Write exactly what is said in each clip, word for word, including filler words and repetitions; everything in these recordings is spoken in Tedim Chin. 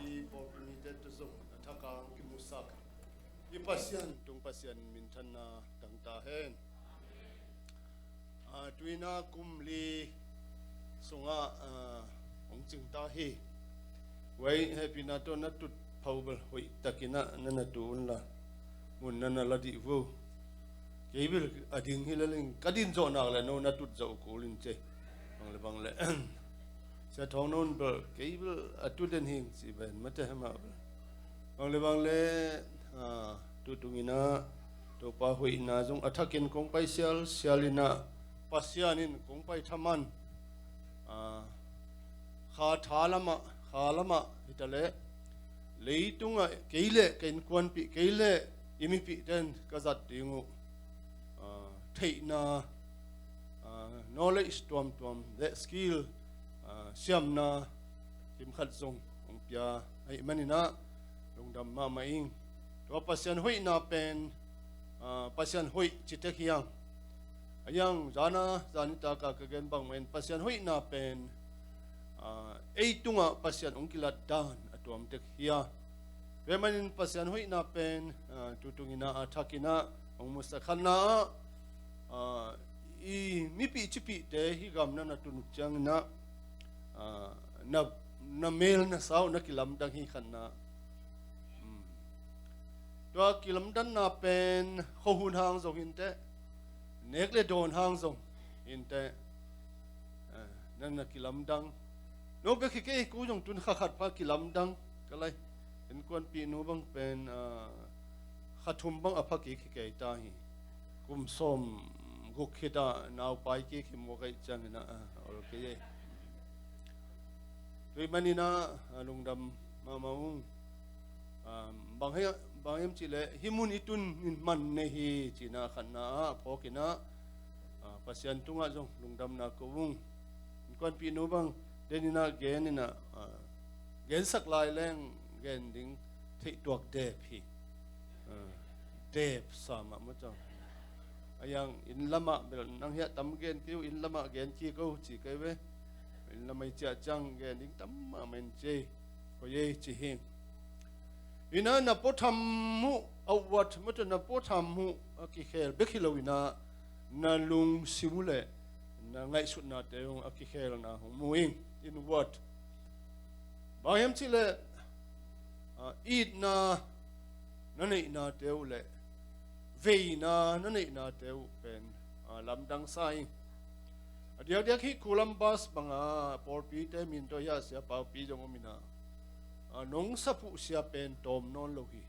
Pawlpi mite tawh zong a thak a hong kimusak i Pasian tung Pasian minthanna tangta hen. A, tuina kum li sungah, a, hong cingta hi. Wai hehpihna tawh na tut pho bel hoih takin ah na na tu unla mun na na la dih vo. Kei bel a ding hi le ling ka din zawh nak le no na tut zawh kul in cei. Bang le bang le. Sia thawng no bel kei bel a tu den hing ci ben mate hema bel. Bang le bang le, a, tu tungin ah Topa hoihna zong a thakin kong pai sial sial in ah Pasian in kong pai thaman, a, kha tha lamah, kha lamah hi ta leh leitungah kei le ka innkuanpih, kei le i mipih ten ka zat ding uh, a, theihna, a, knowledge tuamtuam le skill, a, siamna kimkhat zong hong pia ahih manin ah lungdam mahmah ing. Tua Pasian hoihna pen, a, Pasian hoih ci tek hiang. A hiang zana zani taka ka gen bang mahin Pasian hoihna pen, a, ei tungah Pasian hong kilat dan a tuam tek hia. Tua manin Pasian hoihna pen, a, tu tungin ah a thakin ah hong musak. Khatna ah, a, i mipih cipihte hih gam na na tun uh ciangin ah, a, na, na mel na sau na kilamdang hi khatna. Hmm. Tua kilamdanna pen khuahun hang zong hi inteh, nek le dawn hang zong hi inteh, a, na na kilamdang. No bek hi kei, ku zong tun kha khat pha kilamdang ka lai. Innkuanpih nu bang pen, a, kha thum bang a pha kik hi kei ta hi. Kum sawm guk khit ah naupai kik hi mawk ahih ciangin ah, a, ol kei e. Tua ahih manin ah, a, lungdam mahmah ung. A, bang hi, bang hiam cih leh hih mun i tun in man nei hi cihna khatna ah phawkin ah, a, Pasian tungah zong lungdamna ko ung. Innkuanpih nu bang den in ah gen in ah, a, gensak lai leng gen ding theih tuak dep hi. A, dep sa mahmah ciang. A hiang inn lamah bel nang hiah tam gen kei uh, inn lamah gen kik o ci kei ve. Inn lamah i ciah ciang gen ding tam mahmah in cei. Ko ye ci hi. Ina na puatham uh, a uat mate na puatham uh a kikhel bek hi lo ina na lungsim uh le na ngaihsutnate uh a kikhelna hong mu ing. Inward. Bang hiam cih leh, a, itna na neihnate uh le veina na neihnate uh pen, a, lamdang sa ing. A diakdiak hih Columbus banga pawlpite min tawh hiah sia paupi zong om ina, a, nong saphuh sia pen tawm nawn lo hi.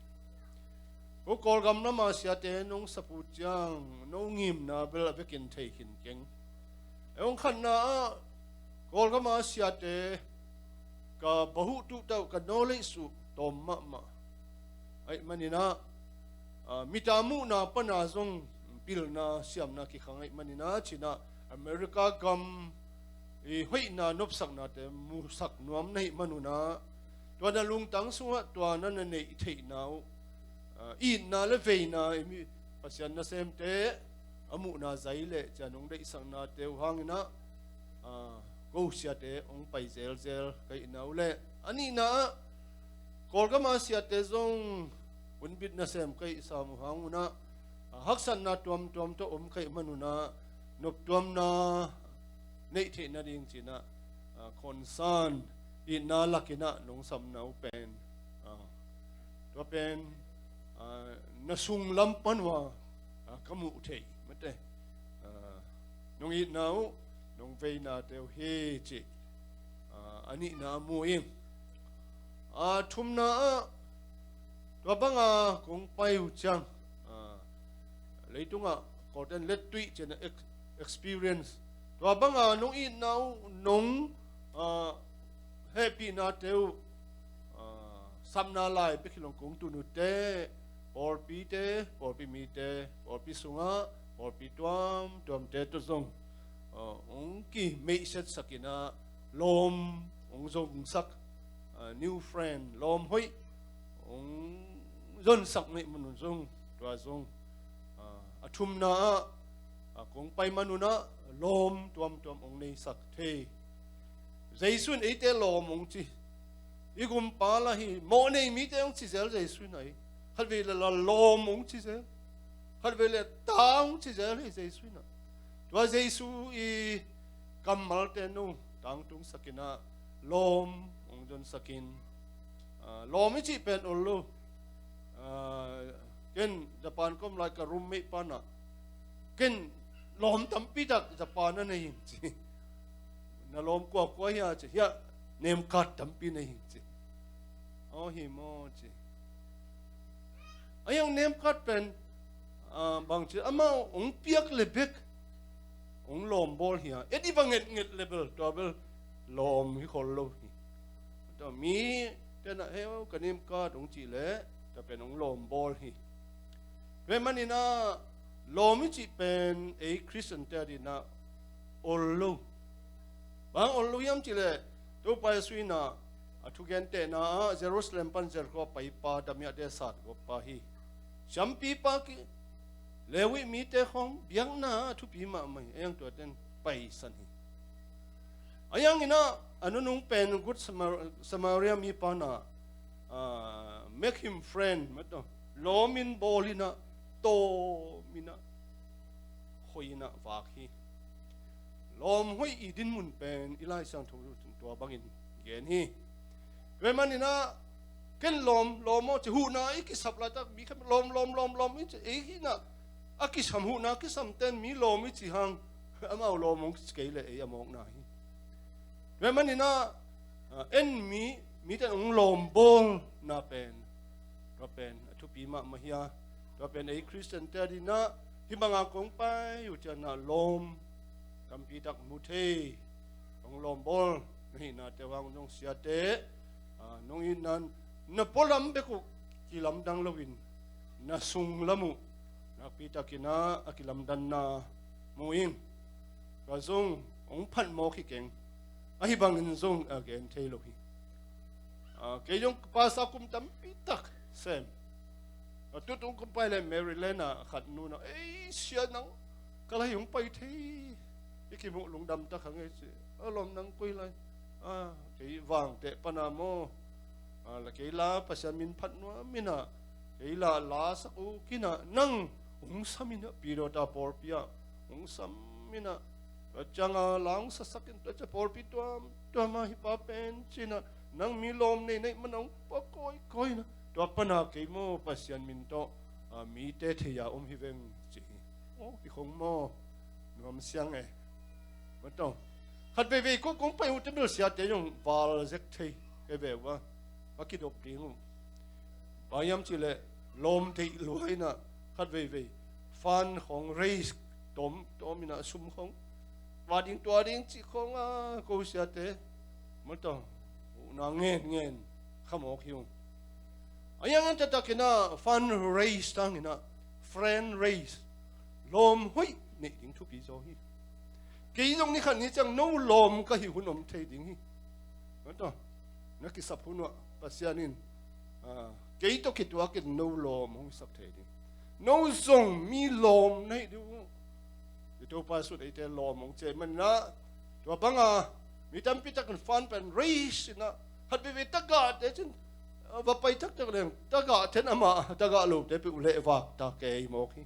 Ko Kawlgam lama siate nong saphuh ciang no ngimna bel a vekin thei khin keng. Ei hong khatna ah Kawlgama siate ka bahuh tuhtauh ka knowledge uh tawm mahmah. Ahih manin ah, a, mita muhna pana zong pilna siamna kikhang ahih manin ah cih ah America gam i hoihna nopsaknate musak nuam na hih manun ah tua na lungtang sungah tua na na neih theihna uh, a, itna le veina i mi Pasian nasemte a muhna zai leh cia nong deihsaknate uh hangin ah, a, ko siate hong pai zelzel ka hihna uh le a nihna ah Kawlgama siate zong hunbit nasem ka hih sam uh hang un ah, a, haksatna tuamtuam tawh om ka hih manun ah noptuamna neih theih nading cih ah, a, concern itna lakin ah nong samna uh pen, a, tua pen, a, na sunglam pan uh a, a, ka muh theih mate, a, nong itna uh nong veinate uh hi cih, a, a nihna ah mu ing. A, thumna ah tua banga kong pai uh ciang, a, leitungah Kawlten lettuih cih ah ex-, experience. Tua banga nong itna uh nong, a, hehpihnate uh, a, sapna lai bek hi lo kong tun uh teh pawlpite, pawlpi mite, pawlpi sungah pawlpi tuamtuamte tawh zong, a, hong kimeihsetsak in ah lawm hong zongsak, a, new friend, lawm hoih hong zonsak na hih manun zong tua zong, a, a thumna ah, a, kong pai manun ah lawm tuamtuam hong neisak thei. Jesu in eite lawm hong ci. I gumpa la hi, mawh nei mite hong ci zel Jesu in ah hi. Khatvei le la lawm hong ci zel. Khatvei le ta hong ci zel hi Jesu in ah. Tua Jesu i kammalte no tangtung sakin ah lawm hong zon sakin, ah, lawm i cih pen ol lo. Ah, ken Japan ka om lai ka roommate pa in ah, ken lawm tampi tak Japan ah nei ing ci. Na lawm kuakua hia ci, hia, name card tampi nei ing ci. Aw hi maw ci. A hiang name card pen, ah, bang ci, amau hong piak le bek hong lawm bawl hi a, et i va ngetnget le bel tua bel lawm hi khol lo hi. Tua mi ten ah heu ka name card hong cih leh tua pen hong lawm bawl hi. Tua ahih manin ah lawm i cih pen ei Khristian te adingin ah ol lo. Bang ol lo hiam cih leh Topa Jesu in ah a thugentehna ah Jerusalem pan Jericho a paipa, damiahte satgawppa hi. Siampipa ki, Levi mite khawng biakna ah a thupi mahmah hi. A hiang tuate in paisan hi. A hiangin ah a nunung pen Good Samar-, Samaria mipa in ah, ah, make him friend, mataw, lawm in bawl in ah, tawm in ah, khoi in ah vak hi. Lawm hoih i dinmun pen i Lai Siangtho tua bangin gen hi. Tua ahih manin ah ken lawm, lawm aw ci, huhna i kisap laitak mi khat lawm, lawm, lawm, lawm i ci, ei hi in ah a kisam, huhna kisam ten mi lawm i ci hang amau lawm hong ci kei leh ei a mawkna hi. Tua ahih manin ah, ah, en mi, mite in hong lawm bawlna pen, tua pen a thupi mahmah hi a, tua pen ei Khristian te adingin ah hih banga kong pai uh ciangin ah lawm tampi tak mu thei. Hong lawm bawl na hihna te uh hang zong siate, ah, nong itna na pualam bek uh kilamdang loin na sunglam uh nakpi takin ah a kilamdanna mu ing. Tua zong hong phat mawk hi keng. Ahi bangin zong a gen thei lo hi. Ah, kei zong ka pastor kum tampi tak sem. A tutung kum pai le Maryland ah khat nu in ah, "Ei, sia nang, ka lai hong pai thei. I kimuh lungdam tak hang ei," ci. "A lawm, nang koi lai?" "Ah, kei Vangteh pan a maw. Ah, la kei la Pasian min phat nuam in ah, kei la la sak uh kin ah, nang hong sam in ah, Pidawta pawlpi ah hong sam in ah, tua ciang a la hong sasak in, tua ciang pawlpi tuamtuam ah hih pa pen," ci in ah, "nang mi lawm nei na hih man a hong pua kawikawi in ah, tua pan a kei maw Pasian min tawh, ah, mite thei a om hi veng," ci hi. Aw, hih khong maw nuam siang e. Mataw, khat veivei ko kong pai uh te bel siate zong val zek thei kei ve uh a, va kidop ding uh. Bang hiam cih leh lawm deih lua in ah khat veivei fund khawng raise tawm, tawm in ah sum khawng va ding tua ding cih khawng a ko siate, mataw, huhna ngen ngen kha mawk hi uh. A hiang hiang taktak in ah fund raise tang in ah friend raise, lawm hoih neih ding thupi zaw hi. Kei zong ni khat ni ciang no lawm ka hih hun om thei ding hi. Mataw, na kisap hun uah Pasian in, ah, kei tawh kituakin no lawm hong sak thei ding. No zong mi lawm na hih ding uh. I Topa Jesu in eite lawm hong ci ahih manin ah, tua bang a mi tampi takin fund pen raise in ah, khat veivei tagahte cin, ah, va pai taktak leng tagahte in amah tagah lote peuh leh vak ta kei mawk hi.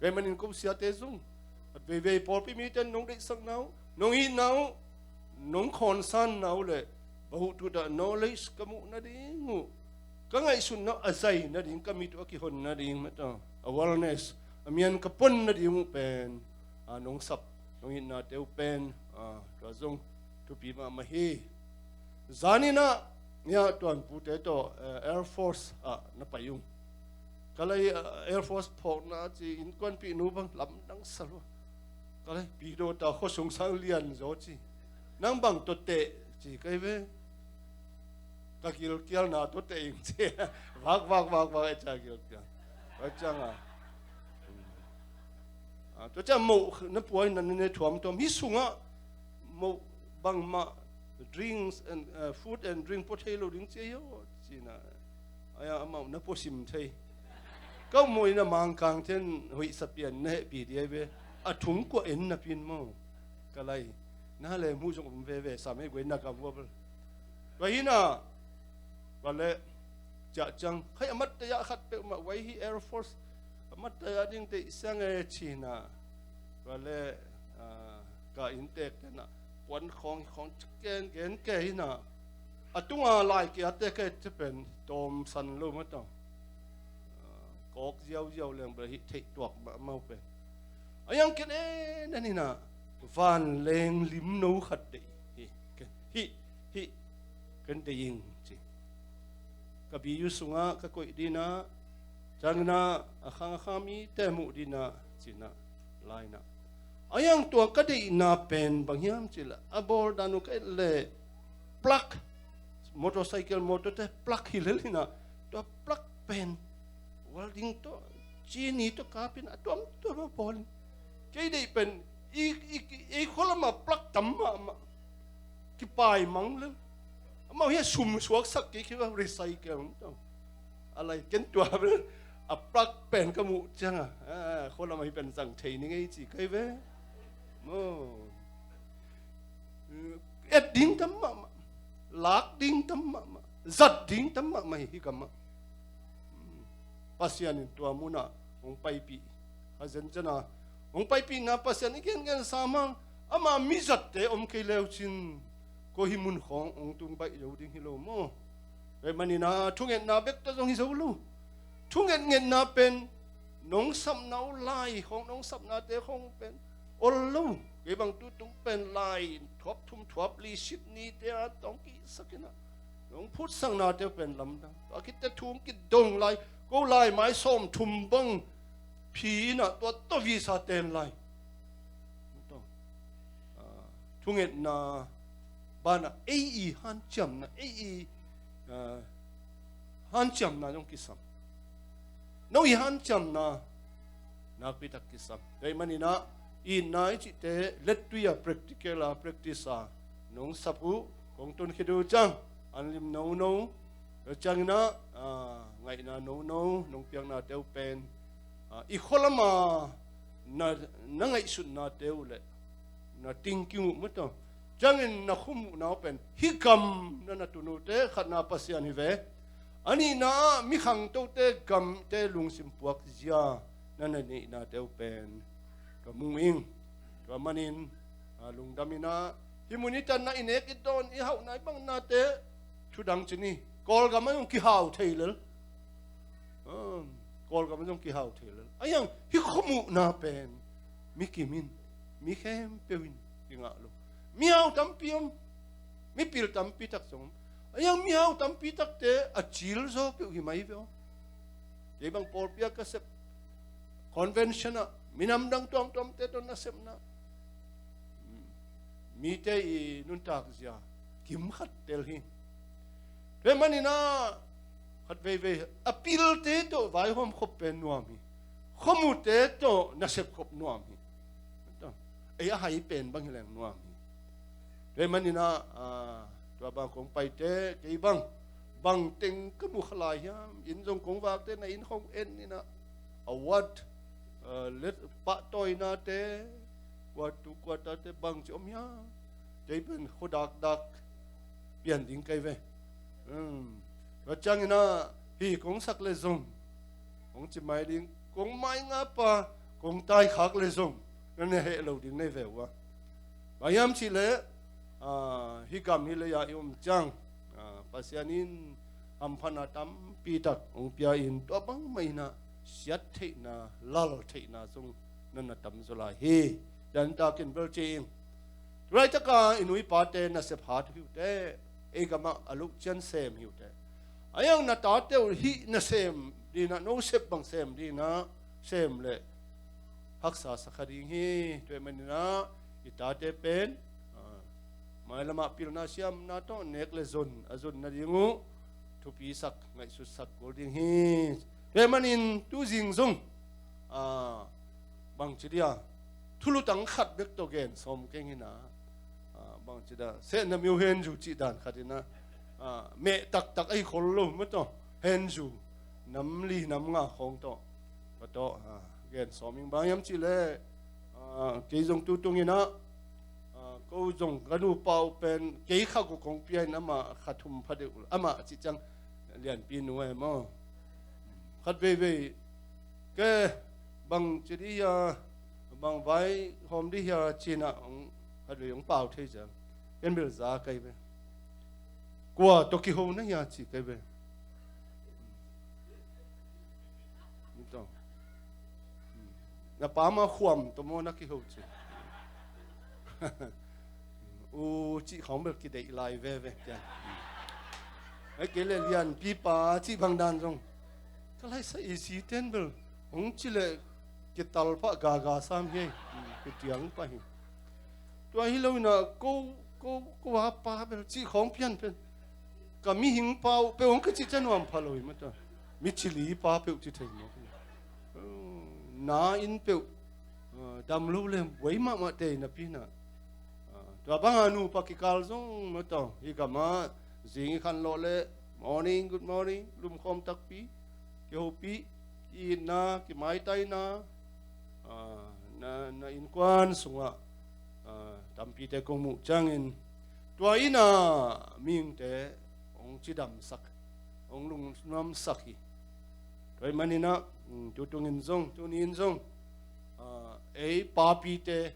Tua ahih manin ko siate zong khat veivei pawlpi mite in nong deihsakna uh, nong itna uh, nong khawnsanna uh leh, "Bahuh, tuta knowledge ka muh nading uh, ka ngaihsutna uh a zai nading, ka mit uh a kihon nading," mataw, awareness, a mian ka pon nading uh pen, ah, nong sap, nong itnate uh pen, ah, tua zong thupi mahmah hi. Zan in ah, ya, tuanpute tawh, eh, Air Force ah na pai ung. Ka lai, eh, Air Force phawkna ci, innkuanpihnu bang lamdang sa lua. Ka lai, "Pidawta khuasung sang lian zaw," ci. "Nang bang tawh teh?" ci kei ve. "Ka gilkialna tawh teh ing," ci. Vak, vak, vak, vak, e ca gilkial. Tua ciang a, ah, tua ciang moh na pua in na ne thuamthuam. Hih sungah moh bangmah drinks and, uh, food and drink pua thei lo ding ci a hi aw, ci in ah. Ai, amau na pua sim thei. Ka moh in a Mangkang ten hoih sa pian na hehpih ding ai ve. A thung kua en na pin maw? Ka lai. Na le mu zong om veve, sam hei guai na ka vua bel. Tua hi in ah, Tua le ciah ciang khai a mat taya khat peuhmah wai hi Air Force a mat taya ding deih siang e cina. Tua le ka inntek tena puan khawng khawng ciken gen ke hina a tunga lai kia te ke te pen tawmsan lo mataw. Kawk ziauziau leng bel hih theih tuak mahmah uh pen a yang ken e nan hina vanleng limno khat deih hi. Hih hih kan deih ing ci. Ka biyu sungah ka koih dinah ciangina a khang a khang mite muh dinah cinah lainah a yang tua ka deihna pen bang hiam cila a bawl dan uh ka et le plak motorcycle motor te plak hi lel hinah tua plak pen welding tawh cini tawh kapin a tuamtuam a pawl in kei deih pen i khualama plak tam mahmah kipai mang lel. Amau hi a sum suaksak kei khi va recycle tawh a lai ken tua bel a plak pen ka muh cianga khualama hi pen zang thei ni ngei ci kai ve. Maw et ding tam mahmah, lak ding tam mahmah, zat ding tam mahmah hi hi gamah. Pasian in tua munah hong paipih a zencena hong paipihna Pasian i gengen samang ama mizatte om kei leucin ko hi mun khawng hong tung baih zo ding hi lo maw? Tua manina thungetna bekta zong hi zo lo. Thungetngetna pen nong sapna uh lai khawng nong sapnate khawng pen ol lo. Kei bang tutung pen lai thuap thum thuap li sit nite a tawng kihsakina nong phutsaknate uh pen lamdang. Tua kitte thung kidong lai ko lai mai sawm thum bang phi inah tua tawh visa ten lai. Thungetna banah ei i hanciamna ei i hanciamna zong kisam. No i hanciamna nakpitak kisam. Kei maninah itna i cihte lettui a practical a practice a nong sap uh kong tun khit uh ciang an lim nono. Tua cianginah ngaihna nono nong piaknate uh pen i khualama na ngaihsutnate uh le na tingking uh mataw. Ciangin na khumuhna uh pen hi gam na na tun uhte khatna Pasian hi ve. A nihna ah mi khangtote gamte lungsim puak zia na na neihnate uh pen ka mung ing. Tua manin lungdaminah hi mun i tanna i nek i dawn i hauhna i bangnate thudang cini Kawlgam a zong kihau thei lel. Kawlgam a zong kihau thei lel a yang hi khumuhna pen mi kimin mi khempeuh in kingah lo. Mihau tampi om mipil tampi tak zong om a yang mihau tampi takte a cil zaw peuh hi mai ve aw. Kei bang pawlpi a ka sep convention ah minam dang tuamtuamte tawh nasepna mite i nuntak zia kim khat tel hi. Tua maninah khat veivei a pilte tawh vaihawm khop pen nuam hi. Khomute tawh nasep khop nuam hi. Ei a hai pen bang hi leng nuam hi. Tua maninah tua bang kong paite kei bang bang teng ka mu kha lai hiam inn zong kong vakte na inn khong en inah a wat let pahtawinate kuatu kuatate bangci om hiam? Kei pen khuadakdak pian ding kei ve. Tua cianginah hi kong sak le zong kong ci mai ding kong mai ngapa kong taikhak le zong na ne heh lo ding nei ve uh a. Bang hiam cihleh hi gam hi lei-ah i om ciang Pasian in hamphatna tampitak hong pia in tua bangmah inah siat theihna lal theihna zong na na tamzaw lai hi. Dantakin bel ci ing. Tulaitaka i nu i pate nasep hat uh hi uhte ei gamah a lohcian sem hi uhte a yang na tate uh hih nasem dinah no sep bang sem dinah sem le haksa sakha ding hi. Tua maninah i tate pen mailamah pilna siamna tawh nek le zon a zon nading uh thupisak ngaihsutsak kul ding hi. Tua manin tuzing zong bangci dia thulutang khat bek tawh gen sawm keng hina bangci dia sehna miu henzu cih dan khat hina meh taktak ahi khol lo mataw henzu nam li nam nga khawng tawh tua tawh gen sawm ing. Bang hiam cihleh kei zong tutung inah ko zong ka nupa uh pen kei kha guk kong pia in amah kha thum pha deuh amah cih ciang Lianpi nu e maw. Khat veivei, ke bang ci dih hia, bang vai hawm dih hia ci-in ah hong, khat vei hong pau thei ciang, ken bel za kei ve. Kua tawh kiho na hia ci kei ve. Na pa ma Khuam tawh maw na kiho ci. U cih khawng bel kideih lai veve. Ai kei le Lianpi pa cih bang dan zong ka laisa i si ten bel hong ci le kital pah gaga sam hi. Kitiang pah hi. Tua hi lo in ah ko, ko, ko a pa bel cih khawng pian pen ka mihing pa uh peuh hong ka cih ciang nuam pha lo hi mata. Mi cili pa peuh ci thei maw. Na inn peuh dam lo le buai mahmah tei napi in ah, tua banga nupa kikal zong mata hi. Gamah zing i khan lawh le morning, good morning, lumkhawm takpi, kihopih, ki-itna, kimaitaina, na, na innkuan sungah tampite kong muh ciangin tua in ah mihingte hong cidamsak, hong lungnuamsak hi. Tua ahih manin ah tutungin zong, tuni in zong ei papite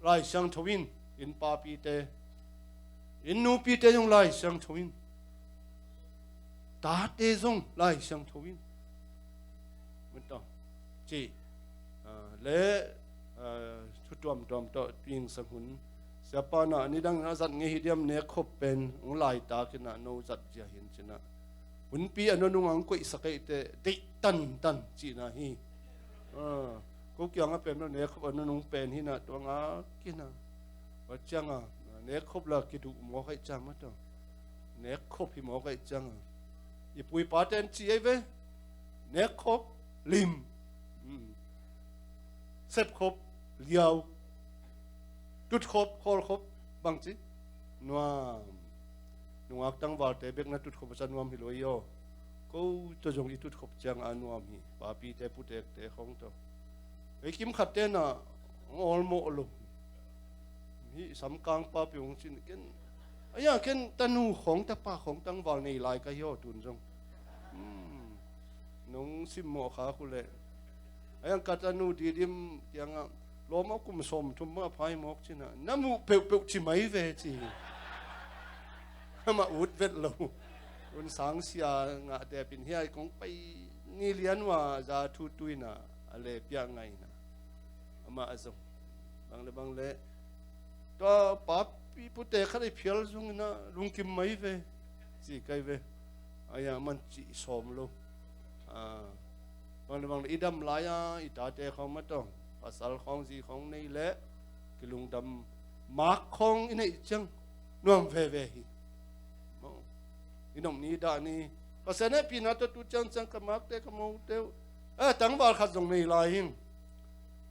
Lai Siangtho in, inn papite, inn nupite zong Lai Siangtho in, tate zong Lai Siangtho in, mata ci le thu tuamtuam tawh tuingsak hun. Siapa in ah nidang in a zat ngei hi diam, nekkhop pen hong laitak in ah no zat zia hi in ci-in ah hunpi a nunung ang koihsak eite deih tantan cihna hi. Ko kiangah pen lo, nekkhop a nunung pen hi in ah tua ngak hi in ah. Tua ciangah nekkhop la kiduh mawk ahih ciang mata, nekkhop hi mawk ahih ciangah i pu i pate in ci ei ve. Nekkhop lim, sepkhop liau, tutkhop khawlkhop bangci nuam. Nungak tangvalte bek na tutkhop a ca nuam hi lo hi aw. Ko tawh zong i tutkhop ciangah a nuam hi. Papite putekte khawng tawh. Ei kimkhatte in ah hong awlmawh lo hi. Samkangpa peuh hong cin ken, a ya ken tanu khawng tapa khawng tangval nei lai ka hi aw tun zong. Nong simmawh khak uh leh. A yang ka tanu Didim kiangah lawm a kum sawmthum bang a phai mawk ci-in ah na muh peuhpeuh ci mai ve ci hi. Amah ut vet lo. Hun sangsia ngah dep in hiai kong pai ni lian uh a za thu tu in ah a le piah ngai in ah amah a zong bang le bang le tua papi pute khat i phial zong in ah lungkim mai ve ci kei ve. A ya man cih sawm lo. Bang le bang le i dam lai-a i tate khawng mata, pasal khawng zi khawng nei leh kilungdam, mak khawng i neih ciang nuam veve hi. I nop ni dah ni Pasian hehpihna tawh tu ciangciang ka makte ka mote uh tangval khat zong nei lai hi.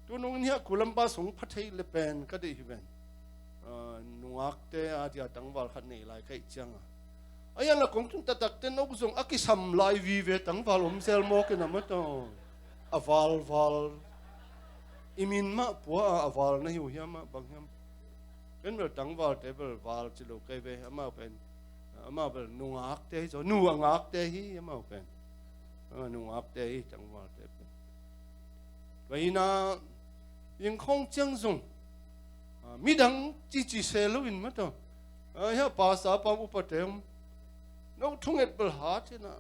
Tunung in hiah Kulampa sung pha thei le pen ka deih hi ven. Nungakte a dia tangval khat nei lai ka hih cianga a, a yan la kong tun taktakte nong zong a kisam lai vive tangval om zel mawk in a, mataw a valval i min mah pua a, a val na hi uh hiam ah bang hiam? Ken bel tangvalte bel val ci lo kei ve, amau pen amau bel nungakte hi zaw, nu a ngakte hi amau pen. Nungakte hi tangvalte pen. Tua hi na, ing khawng ciang zong midang cici se loin mataw, hiah pastor pa upate om no thunget bel hat hi na.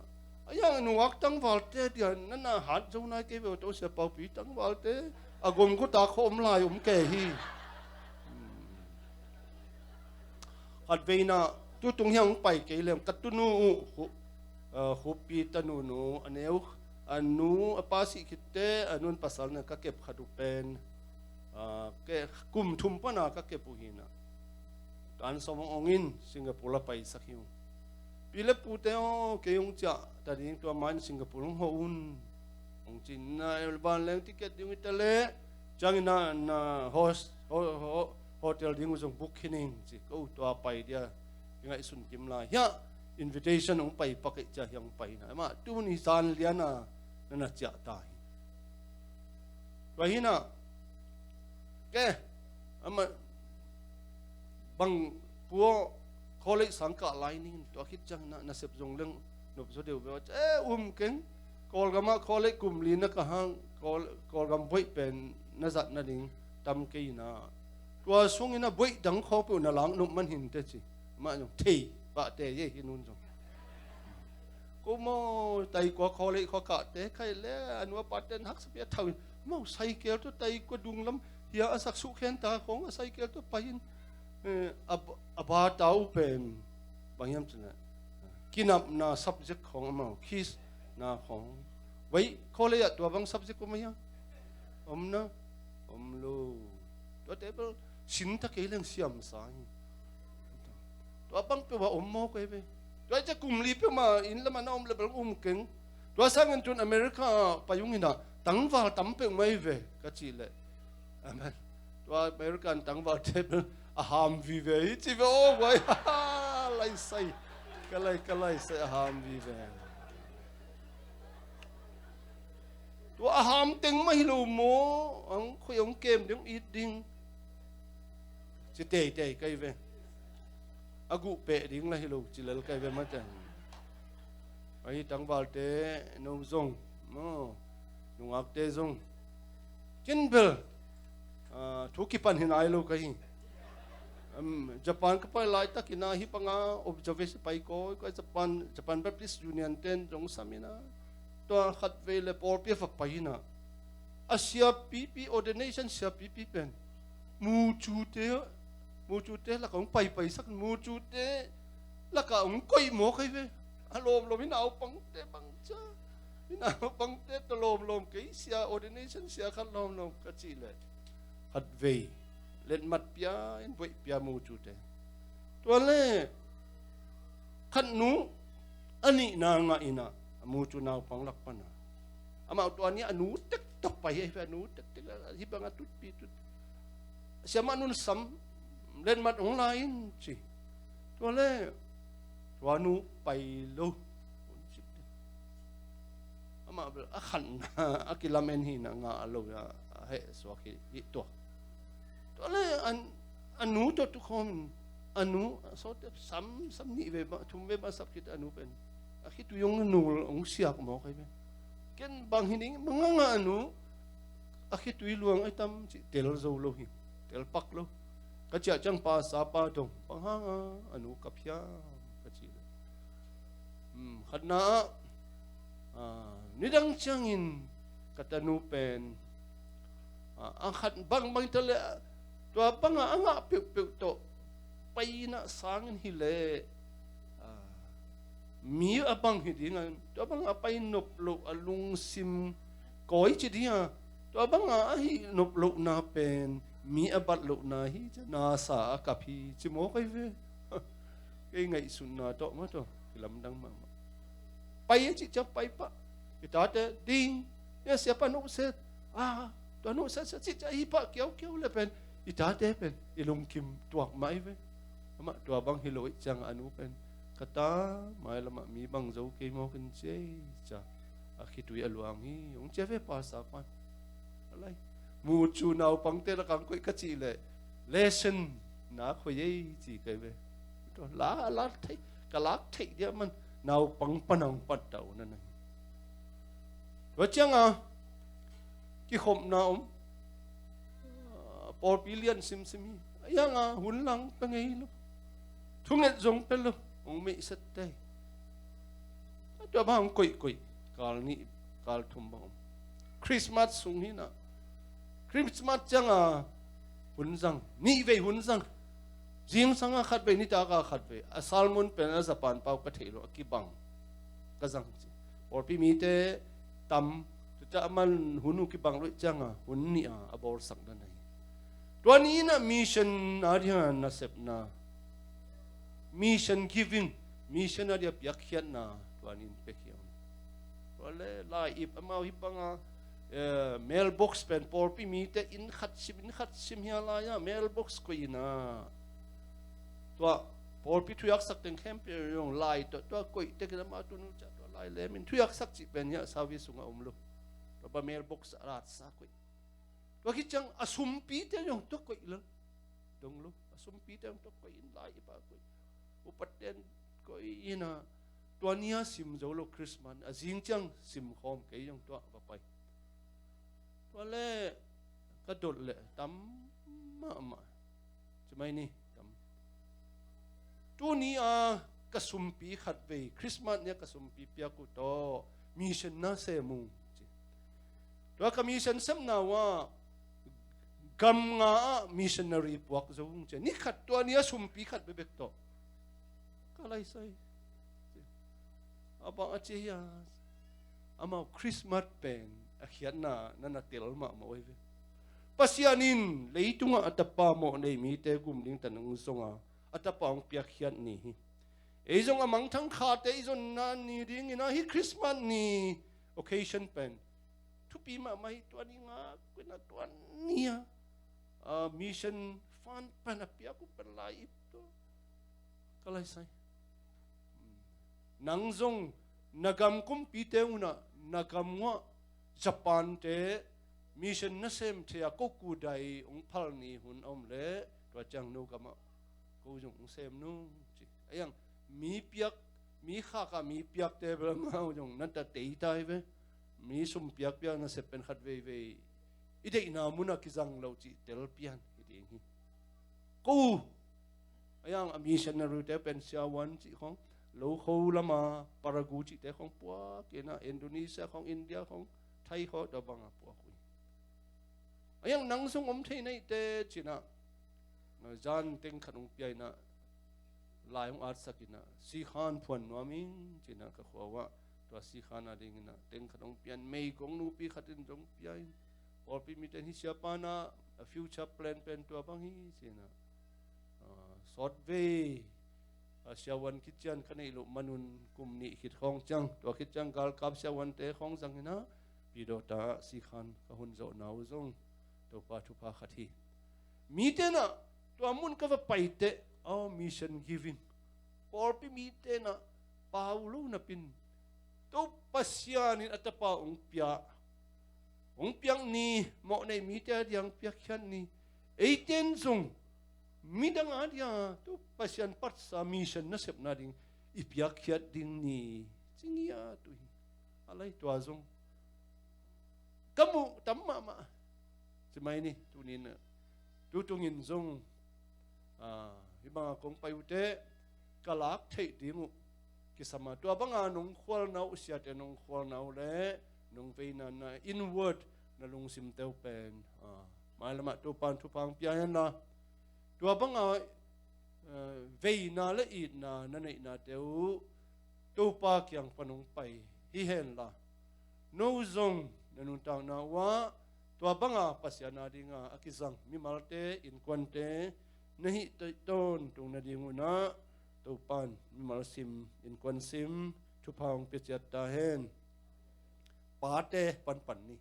A yang nungak tangvalte dia na na hat zo nai kei ve, to sia paupi tangvalte a gomguta khaw om lai om kei hi. Khat veina tutung hiang pai kei lem ka tunu uh khu, khupi tanu nu a neu a nu a pa sih khitte a nun pasal na ka kep khat uh pen, ke kum thum pana ka kep uh hi na. Tan sawm ong in Singapore a paisak hi uh. Pi le pute aw, kei ong ciah ta ding, tua main Singapore ong hawh un ong ci na. Vanleng ticket ding i ta le ciangin na, na host, ho, ho, hotel ding uh zong book hi ning ci ko, tua pai dia i ngaihsun kim lai hiah invitation ong pai pak ei cia hiang pai na. Amah tuni zan liana na na ciah ta hi. Tua hi na, ke amah bang pua College sang kah lai ning, tua khit ciang na, nasep zong leng nop zaw deuh ve. Eh, um keng, Kawlgam ah college kum li na kah hang, Kawl-, Kawlgam buaih pen na zat nading tam kei ina. Tua sungin a buaih dang khawng peuh na lak nop man hi inteh ci. Amah zong thei pah teh hi, hih nu in zong. Ko maw, Taikua college khua kah teh khai le, a nu a pa ten haksa pia thau in. Maw, cycle tawh Taikua dung lam hia a sak suk khen ta khawng a cycle tawh pai in. Eh, a, a ba tau pen bang hiam cih leh, kinapna subject khawng amau, quiz na khawng. Vai, college ah tua bang subject om a hia? Om na, om lo. Tua table sin ta kei leng siam sa hi. Tua bang peuh a om mawk ei ve. Tua i cia kum li peuh mah inn lamah na om le bel um keng. Tua sangin tun America ah pai ung inah tangval tam peuh mai ve ka cih leh. Amen. Tua American tangval te bel a ham vive hi ci ve aw guai. Lai sai. Ka lai, ka lai sai a ham vive. Tua a ham teng mah hi lo maw, ang khoi ang kem ding it ding. Ci teitei kai ve. A guh peh ding la hi lo ci lel kai ve mate. Ahi tangvalte no zong maw, nungakte zong. Ken bel, ah, thu kipan hi nai lo ka hi. Em, Japan ka pai laitak ina hih banga observation pai kawikawi Japan, Japan Baptist Union ten zong sam ina. Tua khat vei le pawlpi a va pai ina. A siapipi, ordination siapipi pen. Mucute, mucute laka hong paipaisak, mucute laka hong koih mawk ahi ve. A lawmlawm hi naupangte bangcia. Hi naupangte tawh lawmlawm kei sia, ordination sia khat lawmlawm ka cih leh. Khat vei. Letmat pia in buaih pia mucute. Tua le khat nu a nihna ngah ina a mucu naupang lak pana. Amau tua ni a nu tektak pai ahi ve, a nu tektek hih banga tutpi tut. Siamah nun sam letmat hong la in ci. Tua le tua nu pai lo. Amah bel a khanna a kilamen hina ngah a lo a heh suak hi, hi tua. Tua le an, a nu tawh tukhawm in a nu a sawte sam, sam nih vei mah, thum vei mah sap khit a nu pen a khitui hong nul hong siak mawk ahi ve. Ken bang hi ding, bang ngah a nu a khitui luang ahi tam cih tel zo lo hi, tel pak lo. Ka ciah ciang pa sa pa dong bang hanga a nu kap hiam ka cih lo. Hmm, khatna ah, ah, nidang ciangin ka tanu pen, ah, a khat bangbang ta le tua banga a ngah peuhpeuh tawh paina sangin hi leh, ah, mi a bang hi dinga tua banga pai nop loh a lungsim kawi ci dinga tua banga a hih nop lohna pen mi a bat lohna hi cia nasa a kap hi ci mawk ahi ve. Kei ngaihsutna tawh mah tawh kilamdang mahmah. Pai a cih ciang pai pah. I tate ding. Ia siapa nuhset. Ah, tua nuhset sa cih ciang hi pah kiaukiau le pen i tate pen i lungkim tuak mah ahi ve. Amah tua bang hi lo ih ciang a nu pen ka ta mailamah mi bang zo kei mawk in ci ei cia a khitui a luang hi hong cia ve pa sa pan. Alai mucu naupangte lakang koih ka cih leh lesson na khoi ei ci kai ve. Tua la, la theih, ka lak theih dia man naupang panang pattau na nai. Tua cianga kikhopna om. Ah, pawlpi lian simsim hi. A ianga hun lang pia ngei lo. Thunget zong pia lo. Hong meihset tei. Tua bang hong koihkoih. Kal nih, kal thum bang om. Christmas sung hina. Christmas cianga hun zang. Nih vei hun zang. Zingsanga khat vei, nitaka khat vei. A sermon pen a Japan pau ka theih lo. A kibang. Ka zang ci. Pawlpi mite tam. Tuta a man hun uh kibang lo ih cianga. Hun nih a, a bawlsak na nei. Tua ni inah mission a ding a nasepna. Mission giving, mission a dia piakkhiatna tua ni in pia khiam. Tua le lai-ip amau hi banga, eh, mailbox pen pawlpi mite inn khat sim, inn khat sim hia lai-a mailbox koih ina. Tua pawlpi thuiaksak teng khempeuh zong lai tua, tua koih tekin amau tunu cia tua lai lemin thuiaksak cih pen hia service sungah om lo. Tua pa mailbox a ratsa koih. Tua khit ciang a sumpite zong tua koih lel. Dong lo. A sumpite zong tua koih in lai-ip a koih. Upaten koi ina, tua nia sim zo lo Christmas, a zing ciang sim khawm kei zong tua va pai. Tua le ka dot le tam mahmah. Ci mai ni, tam. Tuni a ka sumpi khat vei, Christmas nia ka sumpi piak uh tawh mission na sem uh ci. Tua ka mission semna uh ah gam nga ah missionary puak zo ung ci. Ni khat tua nia sumpi khat bekbek tawh ka laisai. A bang a ci hia, amau Christmas pen a khiatna na na tel mahmah uh hi ve. Pasian in leitungah a tapa mawh nei mite gum ding ta nang zonga a tapa hong piakkhiat ni hi. Ei zong a mangthang khate i zonna ni dingin ah hi Christmas ni occasion pen thupi mahmah hi. Tua ni ngak pen a tua ni a, a mission fund pen a piak uh pen lai ip tua ka laisai. Nang zong na gam kumpite unah na gam uah Japan te mission na sem thei a ko kudai hong phal ni hun a om le tua ciang no gamah ko zong hong sem nu ci. A iang mi piak, mi khak a mi piakte bel amau zong na ta tei tai ve. Mi sum piakpiak na sep pen khat veivei i deihna munah kizang lo cih tel pian hi ding hi. Ko a iang a missionary te pen siavuan cih khong, lo kho lama Paragu cihte khong puak ina, Indonesia khong, India khong, Thai khong tua banga puak uh hi. A iang nang zong om thei naihte cinah zan teng khat hong pia inah lai hong atsak inah sikhan phuan nuam ing cinah ka khua uah tua sikhan a dinginah teng khat hong pian meigong nupi khat in zong pia in pawlpi mite hi siapa na a future plan pen tua bang hi cinah sawtvei a siavuan khit cian ka neih loh manun kum nih khit khawng ciang tua khit ciang galkap siavuante khawng zang inah pidawta sikhan ka hun zawhna uh zong Topa thupha khat hi. Mite nah tua mun ka va paiteh aw mission giving pawlpi mite nah pau lo napin Topa Pasian in a tapa hong pia hong piak ni mawh nei mite a diang piakkhiat ni eiten zong midang a dia tu Pasian patsa mission nasepna ding i piakkhiat ding ni cingia tu hi. A lai tua zong ka muh tam mahmah ci mai ni tunin tu tungin zong hi banga kong pai uh teh ka lak theih ding uh kisama tua banga nong khualna uh siate nong khualna uh le nong veina na inward na lungsimte uh pen mailamah Topan thupha hong pia henla tua banga veina le itna na neihnate uh Topa kiang pan hong pai hi henla no zong na nuntakna uh ah tua banga Pasian a dinga a kizang mimalte innkuante na hih tawntung nading unah Topan mimal sim innkuan sim thupha hong pia ciat ta hen. Pate panpan ni.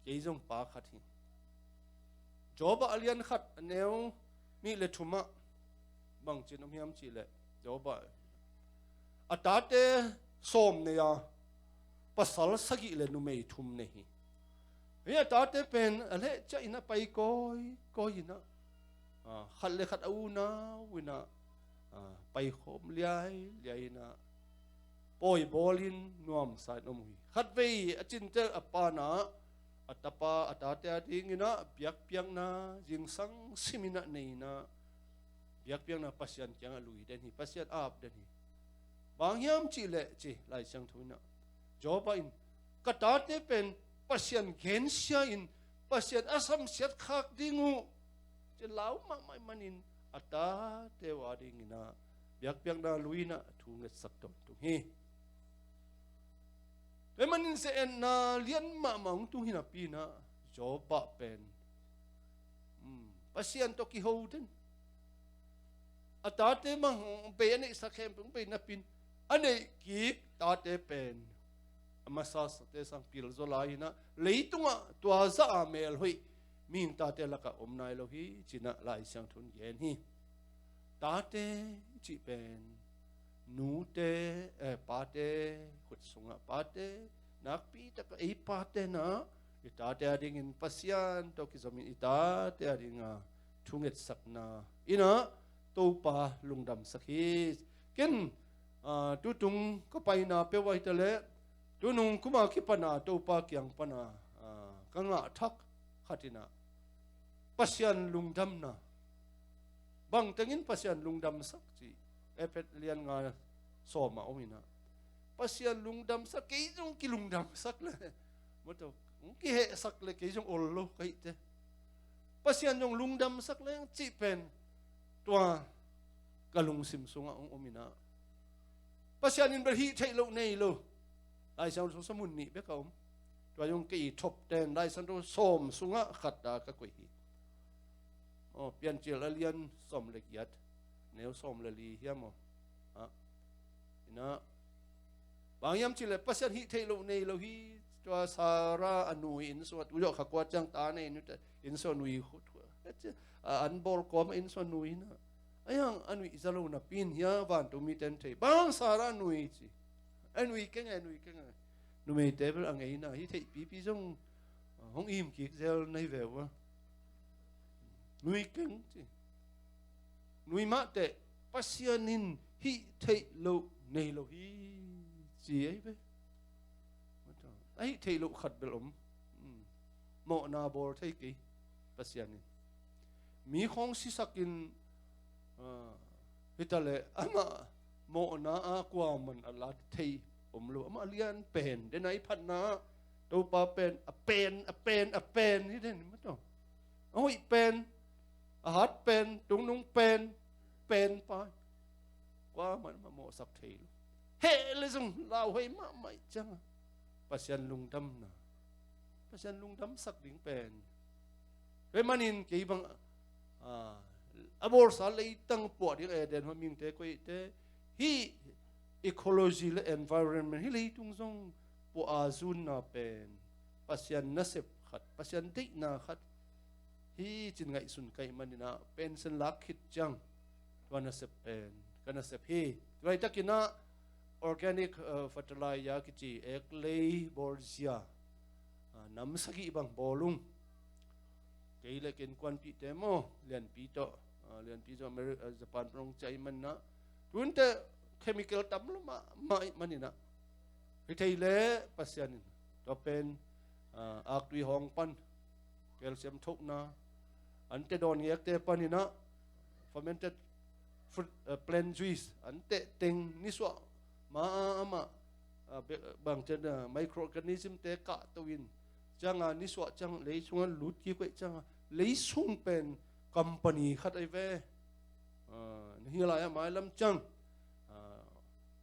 Kei zong pa khat hi. Job ah a lian khat a neu nih le thumah bangcin om hiam cihleh Job ah a tate sawm nei a pasal sagih le numei thum nei hi. Hei a tate pen a lehciah in a pai kawikawi inah khat le khat a unau inah paikhawm liailiai inah pawi bawlin nuamsa in om uh hi. Khatvei a cintel a panah a tapa a tate a dinginah biakpiakna zingsang siminah nei inah biakpiakna Pasian kiangah lui den hi. Pasian ap den hi. Bang hiam cihleh ci Lai Siangtho inah Job ah in ka tate pen Pasian gensia in Pasian a samsiat khak ding uh ci lau mahmah manin a tate uh a dinginah biakpiakna lui inah thu ngetsak tawntung hi. Tua manin ze-etna lian mahmah hong tung hi napi inah Job ah pen Pasian tawh kiho den a tate mang bei a neihsak khempeuh hong bei napin a neih kik tate pen a masate sang pilzaw lai inah leitungah tua zah a melhoih mihing tate lakah om nai lo hi cinah Lai Siangtho in gen hi. Tate cih pen nute eh, pate khut sungah pate nakpi takah ei pate nah i tate a dingin Pasian tawh kizomin i tate a dinga thungetsakna inah Topa lungdamsak hi. Ken, ah, tutung ka paina peuh ah hi ta leh, tunung kum a kipan a Topa kiang pan a, ah, ka ngah thak khat in ah, Pasian lungdamna. Bang tengin Pasian lungdamsak ci. Efesa lian nga sawm ah om in ah, Pasian lungdamsak, kei zong kilungdamsak le, maw, hong kihehsak le kei zong ol lo ka hih teh. Pasian zong lungdamsak leng cih pen tua ka lungsim sungah hong om in ah, Pasian in bel hih theih loh nei lo. Lai Siangtho sung mun nih bek a om. Tua zong kei top ten Lai Siangtho sawm sungah khat a ka koih hi. Aw, Piancil a lian sawm le giat, neu sawm le li hiam aw? Ah, in ah, bang hiam cih leh Pasian hih theih loh nei lo hi. Tua Sarah a nu inn sungah, tu zawh kha kua ciang ta nei nu te inn sungah nui khut khut. A, an bawl kawm inn sungah nui in ah, a hiang a nuih za lo napi in hia, vantung mite in thei. Bang Sarah a nui ci. A nui keng e, nui keng e. Numeite bel a ngeina hi, theih pipi zong, ah, hong im kik zel na hi ve uh a. Nui keng ci. Nui mah teh Pasian in hih theih loh nei lo hi ci ahi ve. A hih theih loh khat bel om. Hmm. Mawhna bawl thei kei Pasian in. Mi khawng sisak in, ah, hi ta leh amah mawhna ah kuaman a la thei om lo. Amah a lian pen, den a i phatna ah Topa pen, a pen, a pen, a pen hi den, maw, tua. A hoih pen, a hat pen, tungnung pen, pen pa. Kuaman amah mawhsak thei lo. Heh le zong lauhuai mahmah ih ciang a, Pasian lungdamna, Pasian lungdamsak ding pen. Tua ahih manin kei bang, ah, a bawlsa leitang puah ding Eden hua mihingte koih teh, hih ecology le environment, hih leitung zong puah a zunna pen Pasian nasep khat, Pasian deihna khat hi ci-in ngaihsun ka hih manin ah, pension lak khit ciang tua nasep pen ka nasep hi. Tua laitakin ah organic, uh, fertilizer kici eklei bawlzia, uh, nam sagih bang bawl ung. Kei le ka innkuanpihte maw, Lianpi tawh, uh, Lianpi tawh Ameri-, uh, Japan pan hong ciah ahih manin ah, tu-in teh chemical tam lo mahmah ahih manin ah, hi thei leh Pasian in tua pen, uh, aktui hawng pan calcium thokna, an teh dawn ngekte panin ah fermented fruit, uh, plant juice an teh teng nisuah ma-a amah, uh, be-, bangcian, uh, microorganism te kahto in ciang a nisuah ciang lei sungah lut kik uh ahih ciang a, lei sung pen company khat ahi ve. Uh, na hi lai-ah mailam ciang, uh,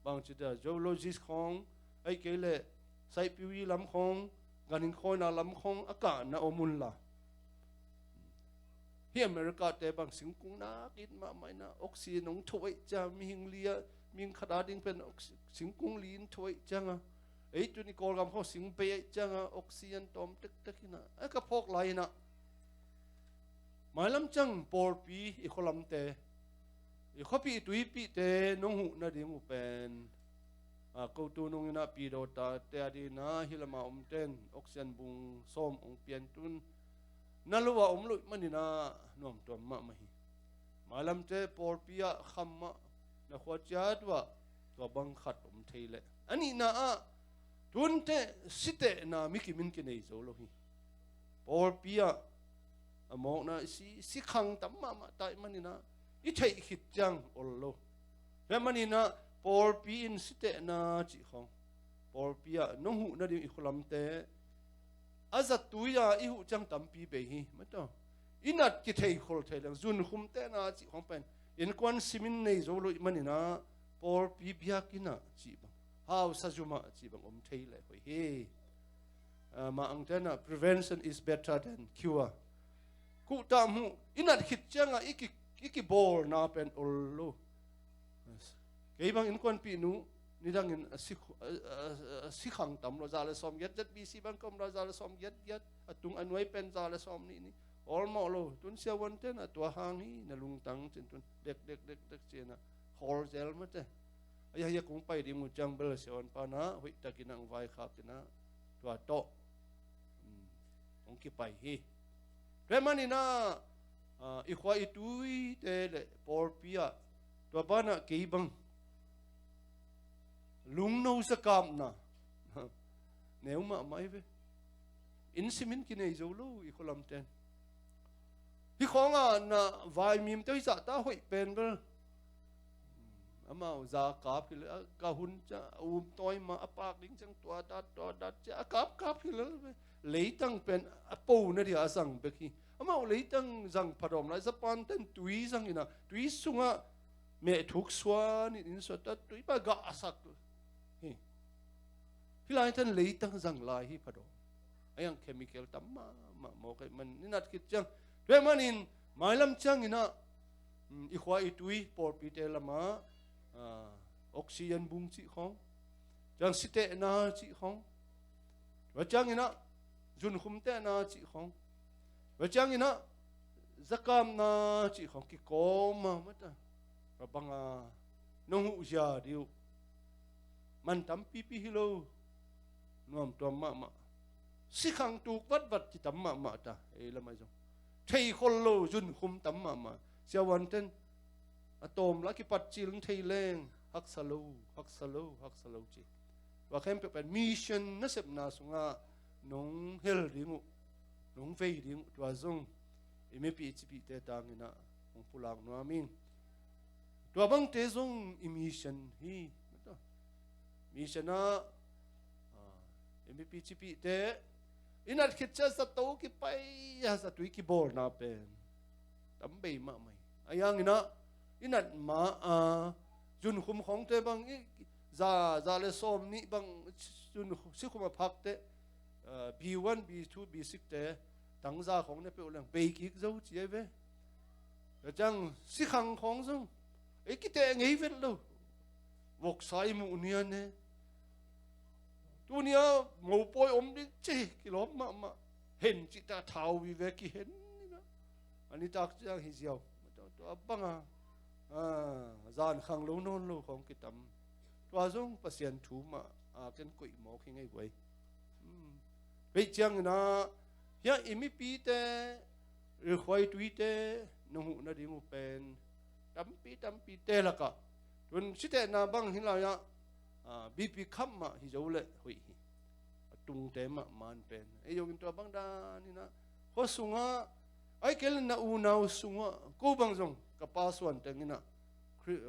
bangci ta, zoologist khawng, ahih kei leh saihpiuyi lam khawng, ganhing khawina lam khawng a kahna om un la. Hih America te bang singkung nak it mahmah in ah, oxygen hong thoh ahih ciang, mihing li ah, mihing khat a ding pen oxy-, singkung li in thoh ahih ciang a, ei tu-in i Kawlgam khawng sing bei ahih ciang a, oxygen tawm tektek in ah, a ka phawk lai in ah, mailam ciang pawlpi i khualamte, i khuapih i tuipihte nong huh nading uh pen, a, ko tu nung in ah Pi Dawta te a ding in ah hih lam a omte in oxygen bung sawm hong pia in, tu-in na lo a om loh ahih manin ah nuamtuam mahmah hi. Mailamte pawlpi ah kham ah na khua ciat uh ah tua bang khat om thei leh. A nihna ah, tu-in teh sitehna mi kim in kinei zo lo hi. Pawlpi ah a mawkna, si, si khang tam mahmah ta ahih manin ah, i theih khit ciang ol lo. Tua ahih manin ah pawlpi in sitehna cih khawng, pawlpi ah nong huh nading i khualamte a zattui a i huh ciang tampi bei hi, maw, tua. I nat kithei khol thei leng, zunkhum tehna cih khawng pen innkuan sim in nei zo loh ahih manin ah, pawlpi biakinn ah cih bang, hausa zum ah cih bang om thei leh hoih hi. Ah, mah angte in ah, prevention is better than cure. Kuhtah muh, i nat khit ciang a i ki, i kibawlna pen ol lo. Kei bang innkuanpihnu, nidangin a si, a, a, a si khang tam lo, za le sawm giat, Z B C bang ka om lai, za le sawm giat giat, a tung a nuai pen za le sawm nih nih. Ol mawh lo, tu-in siavuante in ah tua hang hi, na lungtang ci-in tu-in dek, dek, dek, dek ci-in ah khawl zel mate. Ahi a, hih a kong pai ding uh ciang bel siavuanpa in ah hoihtakin ah hong vaikhak in ah tua tawh, um, hong kipai hi. Tua ahih manin ah, ah, i khua i tuite le pawlpi ah tua banah kei bang lungno zakapna neu mahmah hi ve. Inn simin kinei zo lo i khualamten. Hih khawngah na vaimim te hih zahta hoih pen bel amau za kap hi lel, ka hun ciang a um tawi mah a pak ding ciang tua dat tua dat ciang a kap kap hi lel ve. Leitang pen a po na dia a zang bek hi. Amau leitang zang phadawm lai, Japan ten tui zang inah tui sungah mehthuk suan in inn suan ta tui pa gahsak hi. Hih lai ten leitang zang lai hi phadawm. A yang chemical tam mahmah mawk ahih man i nat khit ciang. Tua ahih manin mailam cianginah, mm, i khua i tui pawlpite lamah, ah, oxygen bung cih khawng, ciang sitehna cih khawng, tua cianginah zunkhum tehna cih khawng, tua cianginah zakapna cih khawng kikawm a mata. Tua banga nong huh zia dih uh. Man tampipi hi lo. Nuamtuam mahmah. Sikhang tuk vatvat ci tam mahmah ta. Ei lamah zong theikhol lo zunkhum tam mahmah. Siavuanten a tawm la kipat cil thei leng haksa lo, haksa lo, haksa lo ci. Tua khempeuh pen mission nasepna sungah nong hel ding uh, nong vei ding uh. Tua zong i mipi cipihte tanginah hong pulak nuam ing. Tua bangte zong i mission hi. Mission ah, ah, i mipi cipihte i nat khit ciang zato kipai a zatui kibawlna pen tam bei mahmah hi. A yanginah i nat ma a zunkhum khawngte bang i za, za le sawm nih bang zun sikhum a phakte, ah, B one, B two, B six te tangza khawng ne peuh leng bei kik zo ci ai ve. Tua ciang sikhang khawng zong ei kiteh ngei vet lo. Voksa i muh nia ne. Tunia mopawi om ding ci kilawm mahmah. Hen cihta thau vive kihen. A nitak ciang hi ziau. Tua banga, ah, zan khang lo nawn lo khawng kitam. Tua zong Pasian thu mah a ken koih mawk hi ngei guai. Hmm. Peih cianginah hiah i mipite, i khua i tuite nong huh nading uh pen tampi tampite lakah tun sitehna bang hi lai-ah, ah, B P khap mah hi zo leh hoih hi. A tungte mah man pen ei zongin tua bang daninah khua sungah ai kei le na unau sungah ko bang zong ka pa suan tenginah Khri-,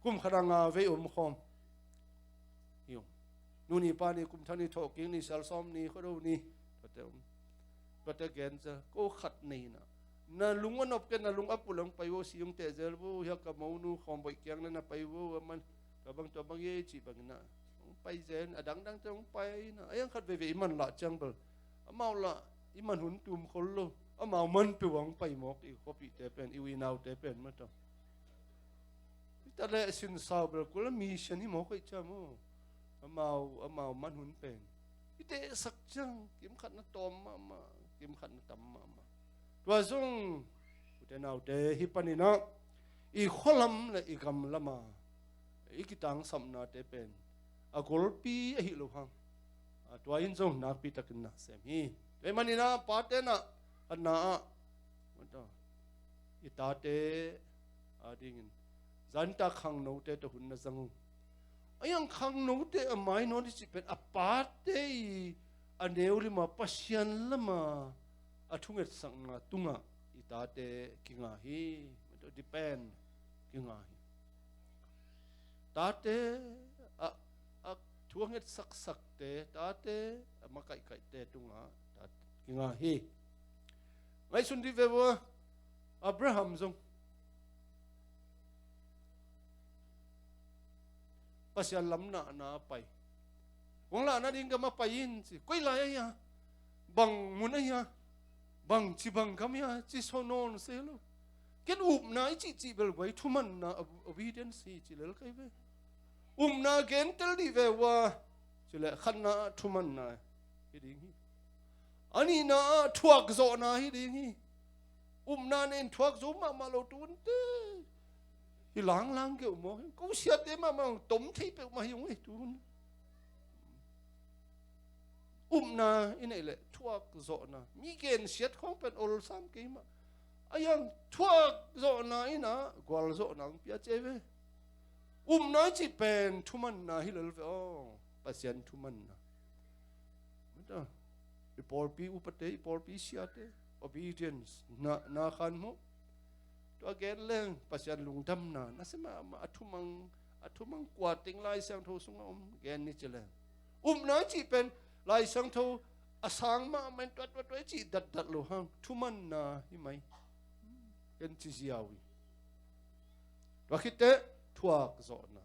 kum khat a nga vei om khawm hi ung. Nu ni pa ni, kum thak ni, thawhkik ni, sial sawm ni, khuado ni, tuate om. Tuate gen cia ko khat nei inah na lung a nop kei, na lung a pulh hong pai vo, si hong teh zel vo, hiah ka monu Khawmboih kiang na na pai vo, a man tua bang tua bang ye cih banginah hong pai zel, a dangdangte hong pai inah a yang khat veivei i man lah ciang bel amau lah i man hun tum khol lo. Amau man peuh a hong pai mawk i khuapihte pen, i uinaute pen mataw. Hita le sinsau bel kul a mission hi mawk hoih cia maw. Amau, amau man hun pen i tehsak ciang kimkhat na tawm mahmah, kimkhat na tam mahmah. Tua zong ute naute, hih paninah i khualam le i gamlama i kitangsapnate pen a golpi ahi lo hang. A, tua in zong nakpi takin na sem hi. Tua ahih maninah pate na, a na ah i tate adingin zanta khangnote tawh hun na zang uh. A yang khangnote a mai nawn i cih pen a pate i a neu lima Pasian lama a thungetsakna tungah i tate kinga hi. Depend kinga hi. Tate a, a thu a ngetsaksakte, tate a makaihkaihte tungah tate kinga hi. Ngaihsun dih ve ua, Abraham zong Pasian lam nahna a pai. Kong lahna ding gam a pai in ci. Koi lai a hia? Bang mun a hia? Bang ci bang gam hia? Ci saw nawn se lo. Ken upna i cihcih bel guai thumanna, ob-, obedience hi ci lel kai ve. Upna gentel dih ve ua ci leh khatna ah thumanna hi ding hi. A nihna ah thuakzawhna hi ding hi. Upna nen thuak zo mahmah lo tunte hi langlang keuh maw. Ko siate mahmah hong tom thei peuhmah hi ung ei tun. Upna i neih leh thuakzawhna, mi gensiat khawng pen olsam kei mah. A iang thuak zawhna in ah gualzawhna hong pia ci ei ve. Upna i cih pen thumanna hi lel ve aw. Pasian thumanna. Mata, i pawlpi upate, i pawlpi siate, obedience, na, na khan maw. Tua gen leng Pasian lungdamna, na se mahmah, a thumang, a thumang kua teng Lai Siangtho sungah om gen ni ci leng. Upna i cih pen Lai Siangtho a sang mahmah in tua, tua, tua i cih datdat lo hang, thumanna hi mai. Ken ci ziau hi. Tua khit teh thuak zawhna.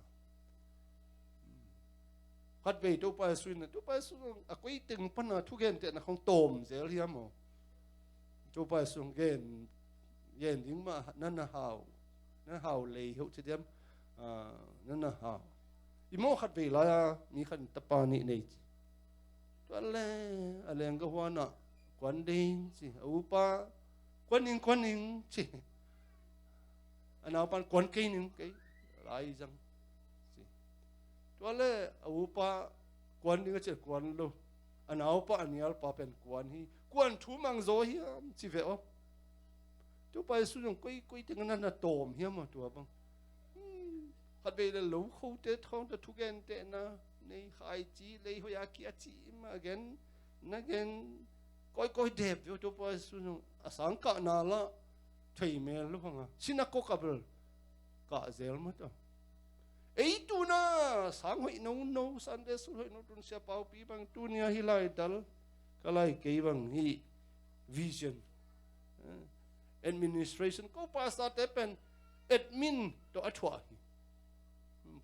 Khatvei Topa Jesu in, Topa Jesu a koi teng pana thugentehna khong tawm zel hiam aw? Topa Jesu gen, gen ding mah na na hau, na hau lei heuh ci diam, ah, na na hau. I mawh khatvei lai-a mi khat in tapa nih nei ci. Tua le a lengga huan ah kuan ding ci. A upa, kuan ning, kuan ning ci. A naupan kuan kei ning, kei lai zang ci. Tua le a upa kuan ding a ci, kuan lo. A naupa a nialpa pen kuan hi. Kuan thu mang zaw hiam ci ve aw. Topa Jesu zong koi, koi teng na na tawm hiam aw tua bang. Hmm, khatvei le lo khote thawng ta thugentehna nei, khaici lei hoih a kia ci mah gen, na gen kawikawi dep ve aw. Topa Jesu zong a sangkahna lah thei mel lo hang a, sinakok a bel kah zel mah ta. Ei tuna sang hoih nono, Sunday school hoih no tun siapaupi bang, tunia hi lai dal ka lai kei bang hi. Vision, eh, administration, ko pastor te pen admin tawh a thuah hi.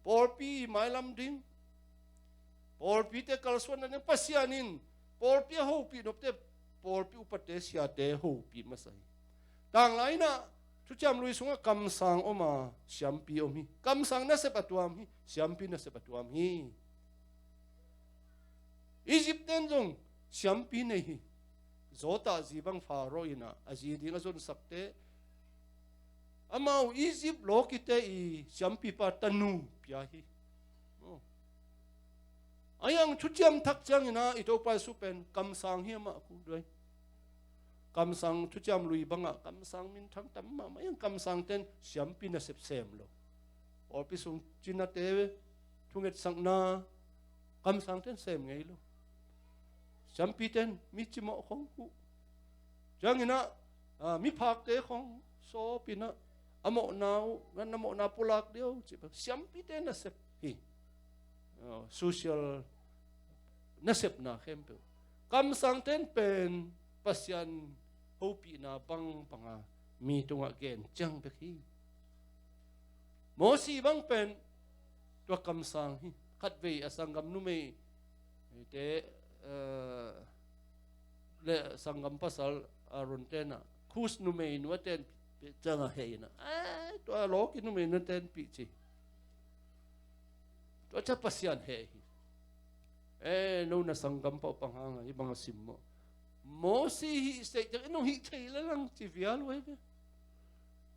Pawlpi mailam ding, pawlpite kalsuanna ding, Pasian in pawlpi a hopih nopte, pawlpi upate siate hopih masa hi. Tanglai in ah Thuciam Lui sungah kamsang om a, siampi om hi. Kamsang nasep a tuam hi, siampi nasep a tuam hi. Egypt ten zong siampi nei hi. Zawtah zi bang Pharaoh in ah a zi ding a zonsakte, amau Egypt lawkite i siampipa tanu pia hi. Oh. A iang Thuciam Thak ciangin ah i Topa Jesu pen kamsang hi amah ku duai. Kamsang Thuciam Lui bangah kamsang minthang tam mahmah. A iang kamsang ten siampi nasep sem lo. Pawlpi sung cinate thungetsakna kamsang ten sem ngei lo. Siampi ten mi cimawh khong uh. Ciangin ah, ah, miphakte khong sawpin ah a mawhna uh, ngan a mawhna pulak dih o cih bang siampite nasep hi. Ah, social nasepna khempeuh. Kamsang ten pen Pasian hopihna bang banga mi tungah gen ciang bek hi. Mosi bang pen tua kamsang hi. Khatvei a sanggam numei te, eh, le sanggam pasal Aaron ten ah Kush numei nu a tenpih ciangah heh in ah, eh, tua lawki numei nu a tenpih ci. Tua ciang Pasian heh hi. Eh, no na sanggam pah uh pang hang a, hih bang a sim maw. Mosi hih seih ciang, eh, nong hih thei le lang ci vial uh hi ve.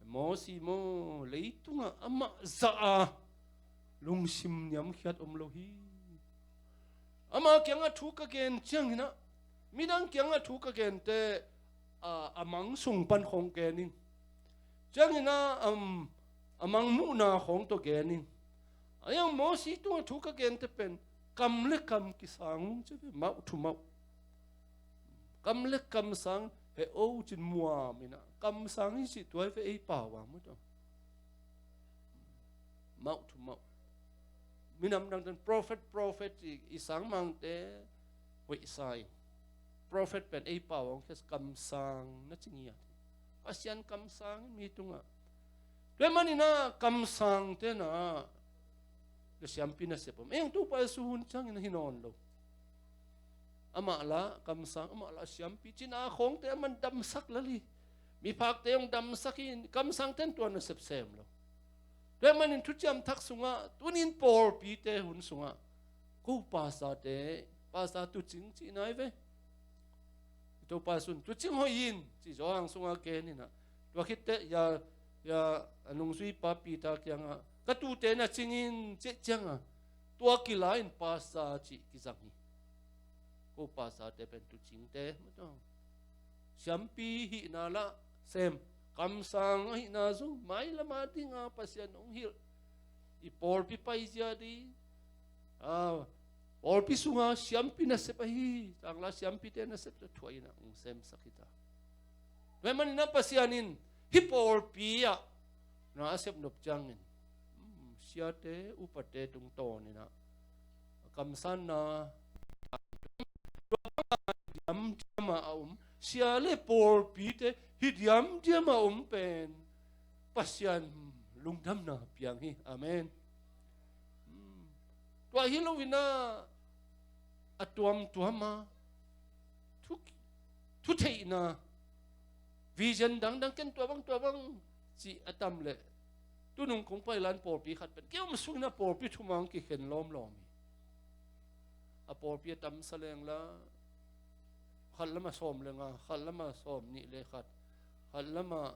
Mosi maw, leitungah amah zah a lungsim niamkhiat om lo hi. Ama kiangah thu ka gen ciangin ah, midang kiangah thu ka gen teh, a, a mang sung pan khong gen ing. Ciangin ah, um, a mang muhna khong tawh gen ing. A iang Mosi tungah thu ka gen teh pen kam le kam kisang ung ci ve, mouth to mouth. Kam le kam sang heh o cin muam in ah, kamsang hi cih tua hi ve ei pau a maw tawh. Mouth to mouth. Minam dang ten prophet, prophet i, i sangmangte hoih sa ing. Prophet pen ei pau a hong khiat kamsang na ci ngiat hi. Pasian kamsang hi mi tungah. Tua ahih manin ah kamsang ten ah le siampi nasep om. Ei ang Topa Jesu hun ciangin ah hi nawn lo. Amah lah kamsang, amah lah siampi, cina khawngte aman damsak lel hi. Miphakte hong damsak hi, kamsang ten tua nasep sem lo. Tua ahih manin Thuciam Thak sungah, tunin pawlpite hun sungah, ko pastorte, pastor tuucing cihna hi ve. I Topa Jesu in tuucing hoih in ci, Johan sungah gen in ah. Tua khit teh, ya, ya, a nungzuipa Peter kiangah, ka tuute na cing in, cih ciangah, tua kila in pastor cih kizang hi. Ko pastorte pen tuucingte, maw tawh. Siampi hihna lah sem, Kamsang ahihna zong mailam a dinga Pasian hong hilh. I pawlpi paizia ding, a, pawlpi sunga siampi nasep ahi, Tanglai siampite nasep tawh thuah in ah hong semsak hi ta. Tua ahih manin ah Pasian in hih pawlpi ah na a sep nop ciangin, hmm, siate upate tungtawn in ah kamsanna diamdiam a om, sia le pawlpite hi diamdiam a om pen Pasian lungdamna piang hi. Amen. Hmm. Tua hi lo in ah a tuamtuam a thu, thutheihna, vision dangdang, ken tua bang, tua bang cih a tam leh, tunung kong pai lan pawlpi khat pen kei om sungin a pawlpi thumang kikhen lawmlawm hi. A pawlpi a tamsa leng la, khat lamah sawm le nga, khat lamah sawm nih le khat, khat lamah,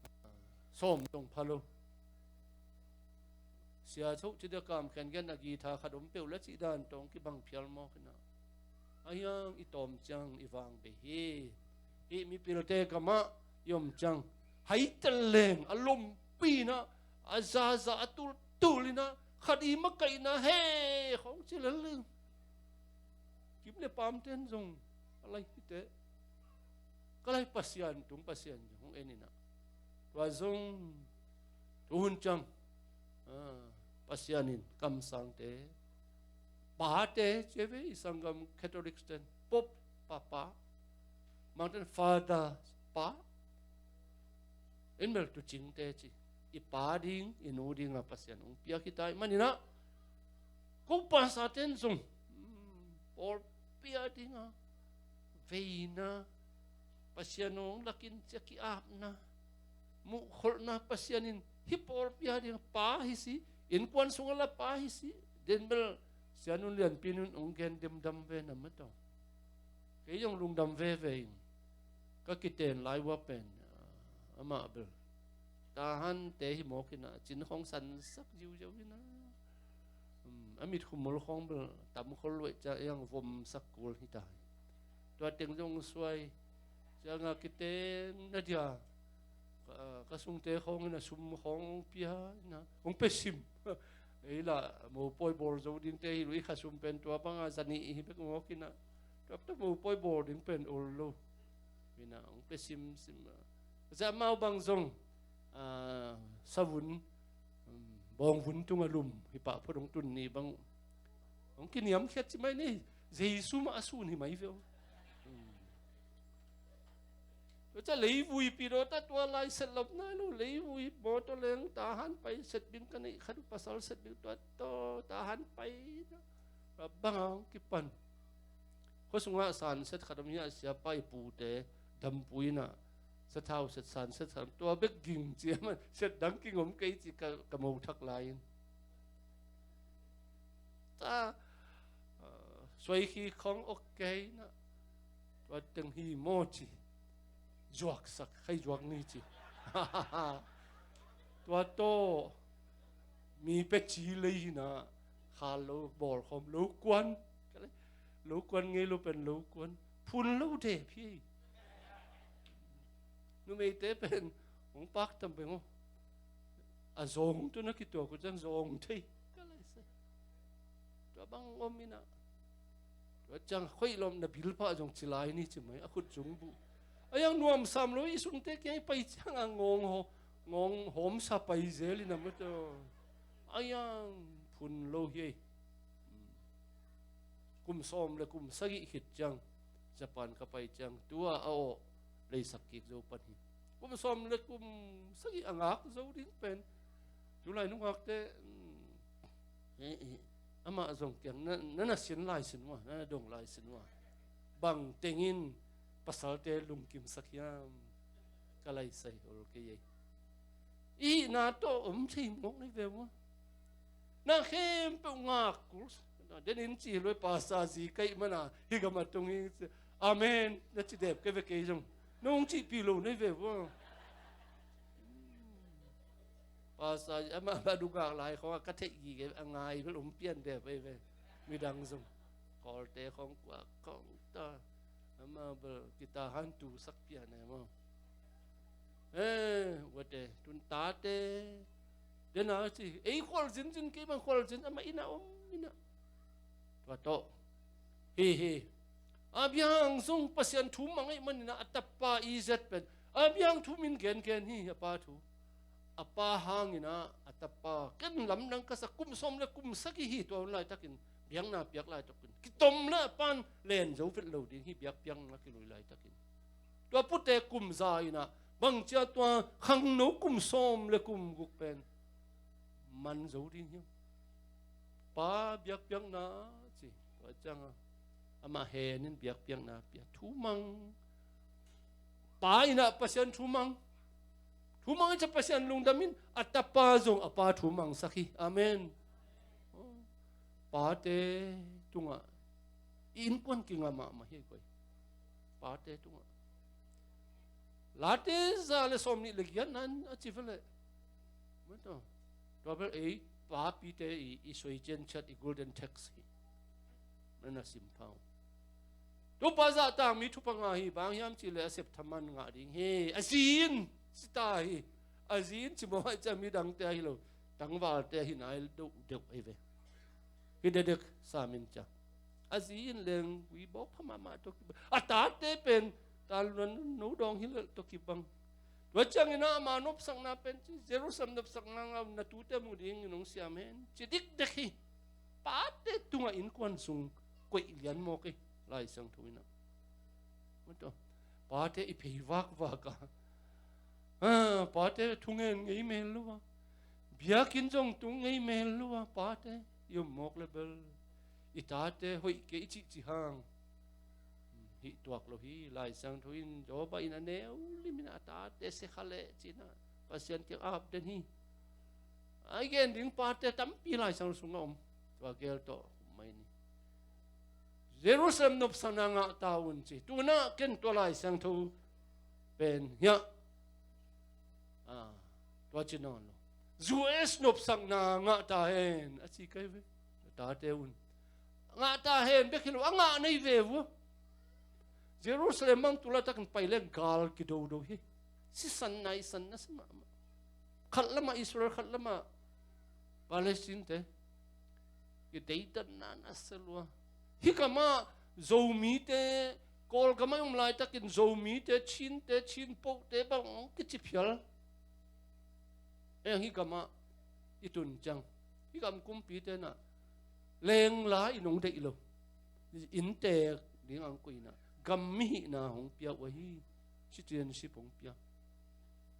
ah, sawm tong pha lo. Sia Cho Ci Dia Kam Khen Gen a guitar khat om peuh la cih dan tawh kibang phial mawk in ah, a hiang i tawm ciang i vang bei hi. Hih mipilte kamah i om ciang, hai tel leng a lompi in ah, a zaza a tultul in ah, khat i makaihna he khawng ci lel leng. Kim le pamten zong a lai hite, ka lai Pasian tung Pasian zong hong en in ah, tua zong tu hun ciang, ah, Pasian in kamsangte, pate, ci ve i sanggam Catholic ten Pope, Papa, mangten Father, Pa, in bel tuucingte ci, i pa ding, i nu ding a Pasian hong piak hi ta ahih manin ah, ko pastor ten zong, hmm, pawlpi a ding a veina, Pasian hong lakin ciah ki-apna, muhkholhna, Pasian in hih pawlpi a ding pa hi si, innkuan sungah la pa hi si, den bel Sia Nun Lianpi nun hong gen demdam ve na maw tawh. Kei zong lungdam veve ing. Ka kiten lai ua pen, ah, amah bel Tahan te hi mawk in ah, cin khawng sansak ziauziau in ah. Um, a mitkhumul khawng bel tam khol luaih ciang a iang vomsak kul hi ta hi. Tua teng zong suai. Ciang a kiten na dia, ka, ka sungte khawng in ah sum khawng pia in ah, hong pia sim. Ei lah, mopawi bawl zo dingte hi lo, i kha sum pen tua bang a za nih hi bek mawk in ah, tua bek mopawi bawl ding pen ol lo. Hi in ah hong pia simsim a. Tua ciang amau bang zong, ah, savun, um, bawngvun tungah lum hi pah phot hong tun ni bang uh. Hong kiniamkhiat ci mai ni, Jesu mah a sun hi mai ve uh. Um. Tua ciang leivui pi daw ta, tua lai set lop nai lo, leivui mawtaw leng Tahan pai set ding ka neih khat uh, pasal set ding, tua tawh Tahan pai na. Tua bang a hong kipan. Khua sungah sanset khat om hi a, siapa i pute dampui in ah sathau set, sanset khat om, tua bek ging ci a, man set dang kingom kei ci, ka, ka mo thak lai in. Ta, ah, suai khi khawng ok kei na, tua teng hi maw ci, zuaksak khai zuak ni ci. Tua tawh mi pia ci lei hi in ah, khal lo bawl khawm, lo kuan. Ka lei, lo kuan ngei lo pen lo kuan. Phun lo dep hi. Numeite pen hong pak tam peng aw. A zawng tawh na kituak uh ciang zawng thei. Ka lai sa. Tua bang om in ah. Tua ciang khoih lawm na bil pah zong ci lai ni ci mai, a khut zung buh. A iang nuam sam lo, i sungte kiang i pai ciang a ngawng haw, ngawng hawmsa pai zel in a maw tawh. A iang phun lo hi ei. Kum sawm le kum sagih khit ciang Japan ka pai ciang, tua a awh leisak kik zo pan hi. Kum sawm le kum sagih a ngak zo ding pen, tulai nungakte, mm, eh, eh, amah zong kiang na, na, na sin lai sin uh a, na, na dong lai sin uh a, bang tengin pasalte lungkimsak hiam, ka lai sai hol kei ei. I hihna tawh om thei mawk ni ve maw. Na khempeuh ngak kul. Den in ci lo, pastor zi ka hih mana, hih gam a tung hi. Amen na ci dep kei ve, kei zong nong cihpih lo ni ve maw. Pastor, amah, amah nungak lai khawng a ka theih gige a ngai bel om pian dep ei ve. Midang zong Kawlte khawng kua khawng ta, amah bel guitar han tusak pian ei maw. Eh, uate, tun tate, dena ci, ei khualzin zin kei bang khualzin, amah ina om ina. Tua tawh. Hi, hi. Abraham zong Pasian thu mang ei manina a tapa Isaac pen. Abraham thu min gengen hi, a pa thu. A pa hangina a tapa. Ken lamdang ka sa kum sawm le kum sagih hi tua hun laitakin. Biakna piak laitakin. Kitom le a pan len zo vet lo ding hi biakpiakna kilui laitakin. Tua pute kum za ina bangcia tua khangno kum sawm le kum guk pen man zo ding hi. Pa biakpiakna ci tua cianga amah henin biakpiakna pia thumang. Pa ina Pasian thumang. Thumang ica Pasian lungdamin a tapa zong a pa thumang sak hi. Amen. Pate tungah i innkuan kinga mahmah hi koi. Pate tungah. Late za le sawm nih le giat nan a ci vele. Mato. Tua bel ei papite i, i soi cian chat i golden text hi. Nana sim phau. Tupa zahtang mi thupha ngah hi bang hiam ci le a sep thaman ngah ding hi. A zin sita hi. A zin ci mawh ai cia mi dangte ahi lo. Tangvalte hi nai deuh deuh ahi ve. Hi dedek samin cia. A zi in leng ui bawk pha mahmah tawh kibang. A tate pen taluan no dawng hi lelh tawh kibang. Tua ciangin ah ama nopsakna pen ci Jerusalem nopsakna ngah na tute mu dingin hong siam hen ci dikdek hi. Pate tungah innkuan sung koih lian mawk hi. Lai Siangtho in ah. Pate i phei vakvak a. Ah, pate thungen ngei mel lo a. Biakinn zong tung ngei mel lo a pate i om mawk le bel. I tate hoih kei i cihcih hang. Hih tuak lo hi Lai Siangtho in Joba in a neu limin a tate sekha leh cina Pasian kiang ap den hi. Ai gen ding pate tampi Lai Siangtho sungah om. Tua gel tawh mai ni. Jerusalem nopsakna ngah ta un ci. Tuna ken tua Lai Siangtho pen hiah. Ah, tua ci nawn lo. U S nopsakna ngah ta hen a ci kai ve. Tate un. Ngah ta hen bek hi lo a ngah nei ve vua. Jerusalem bang tula takin pai leng gal kidodo hi. Sisan naisan na si mahmah. Khat lamah Israel khat lamah Palestine te. Kideidanna na selua. Hih kamah Zomite, Kawlgamah i om laitakin Zomite, Chinte, Chinpohte bang hong kiciphial. Eng hih kamah i tun ciang. Hih kam kumpite na lengla i nong deih lo. Inntek ding ang koina. Gam mihihna hong pia uh ahi. Citizenship hong pia.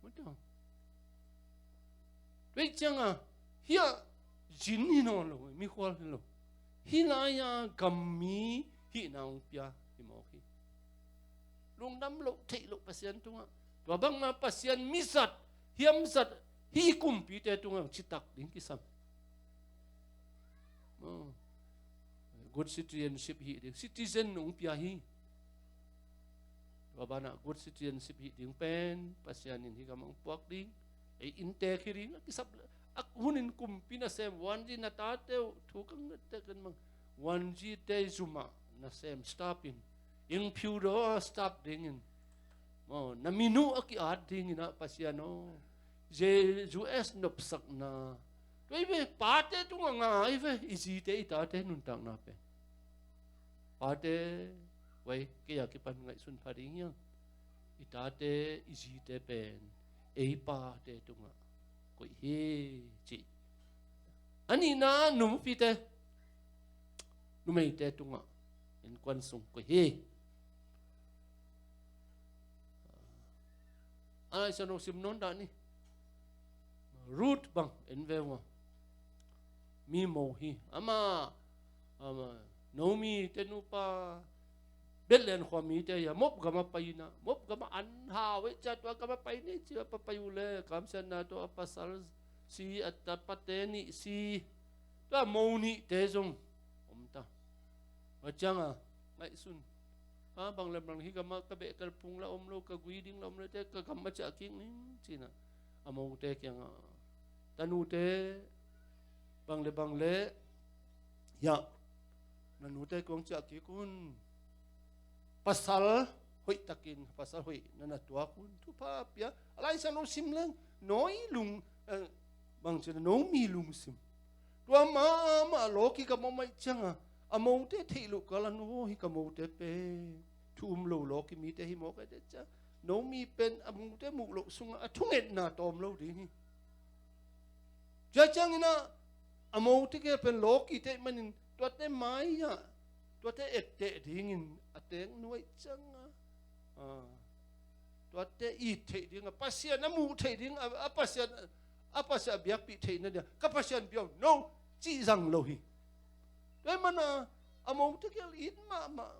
Mata. Tuai cianga hiah zin hi nawn lo, mikhual hi lo. Hih lai-a gammi hihna hong pia hi mawk hi. Lungdam loh theih loh Pasian tungah. Tua bangma Pasian mizat hiamzat hih kumpite tungah citak ding kisam. Good citizenship hih ding. Citizen hong pia hi. Tua banah good citizenship hih ding pen Pasian in hih kamah hong puak ding. Ei inntek hi ding a kisap a hunin kumpi nasem one G na tate uh thu ka ngatte kan mang one G te zumah nasem stap in. Ing phiu daw a stap dingin. Maw, na min uh a ki-at dingin ah Pasian aw. U S nopsakna. Tua i ve pate tungah ngai ve i zite i tate nuntakna pen. Pate, wai, kei a kipan ngaihsun pha ding hiang. I tate, i zite pen ei pate tungah koih hi ci. A nihna numapite, numeite tungah innkuan sung koih hi. A Lai Siangtho sim nawn dah ni. Ruth bang en ve ua. Mi mo hi. Ama, ama Naomi te nupa Bethlehem khua mite hi a Moab gama paina. Moab gama an hau ei cia tua gama pai ni cia pa pai uh le kamsiatna tua a pasal si a tapate nih si. Tua mo nihte zong om ta. Tua cianga ngaihsun. A bang le bang hi gama ka beh kalpung la om lo ka gui ding la om lo te ka gam a ciah kik ning cina. A mote kianga tanute bang le bang le hiah nanute kuang ciah kik un. Pasal hoihtakin pasal hoih na na tuak un. Thupha pia. A Lai Siangtho sim leng Naomi lung, eh, bang ci na Naomi lungsim. Tua mahmah lawki ka mawh maih cianga a mote theih loh kala nu aw, hi ka mote pen thu um lo lawki mite hi mawk e te cia. Naomi pen a mote muh loh sunga a thungetna tawm lo ding hi. Cia ciangin ah a mote kia pen lawki teh manin tuate mai-ah tuate etteh dingin a teek nuaih cianga, ah, tuate it theih dinga, Pasian a muh theih ding, a, a Pasian, a Pasian a biakpih theihna dia ka Pasian biau no cih zang lo hi. Tua hi mana a mote kia it mahmah.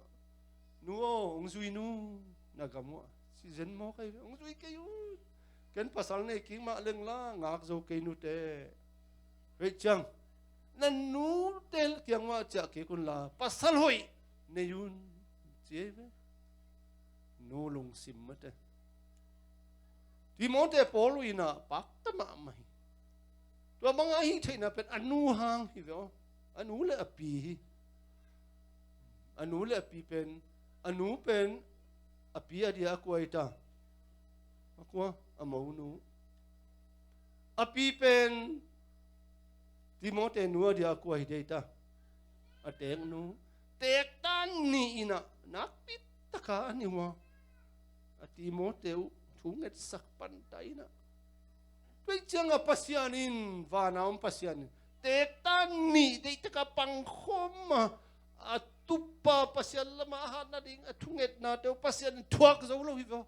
Nu aw, hong zui nu, na gam uh a. Sizen maw kai ve, hong zui kei uh. Ken pasal nei kik mah leng la, ngak zo kei nute. Hei ciang, na nute kiang mah ciah kik un la, pasal hoih nei un. Ci ei ve. Nu lungsim mate. Timote Paul uh inah pakta mahmah hi. Tua banga hih theihna pen a nu hang hi ve aw. A nu le a pi hi. A nu le a pi pen, a nu pen a pi a dia a kua hi ta. A kua, a monu. A pi pen Timote nu a dia a kua hi dei ta. A teeknu. Teekta nih inah nakpi taka a ni uh a, a Timote uh thu ngetsak panta inah. Tua hi cianga Pasian in, vana om Pasian in teekta nih deihtaka pangkhawm a, a tupa Pasian lama a hat nading a thungetnate uh Pasian in thuak zo lo hi ve aw.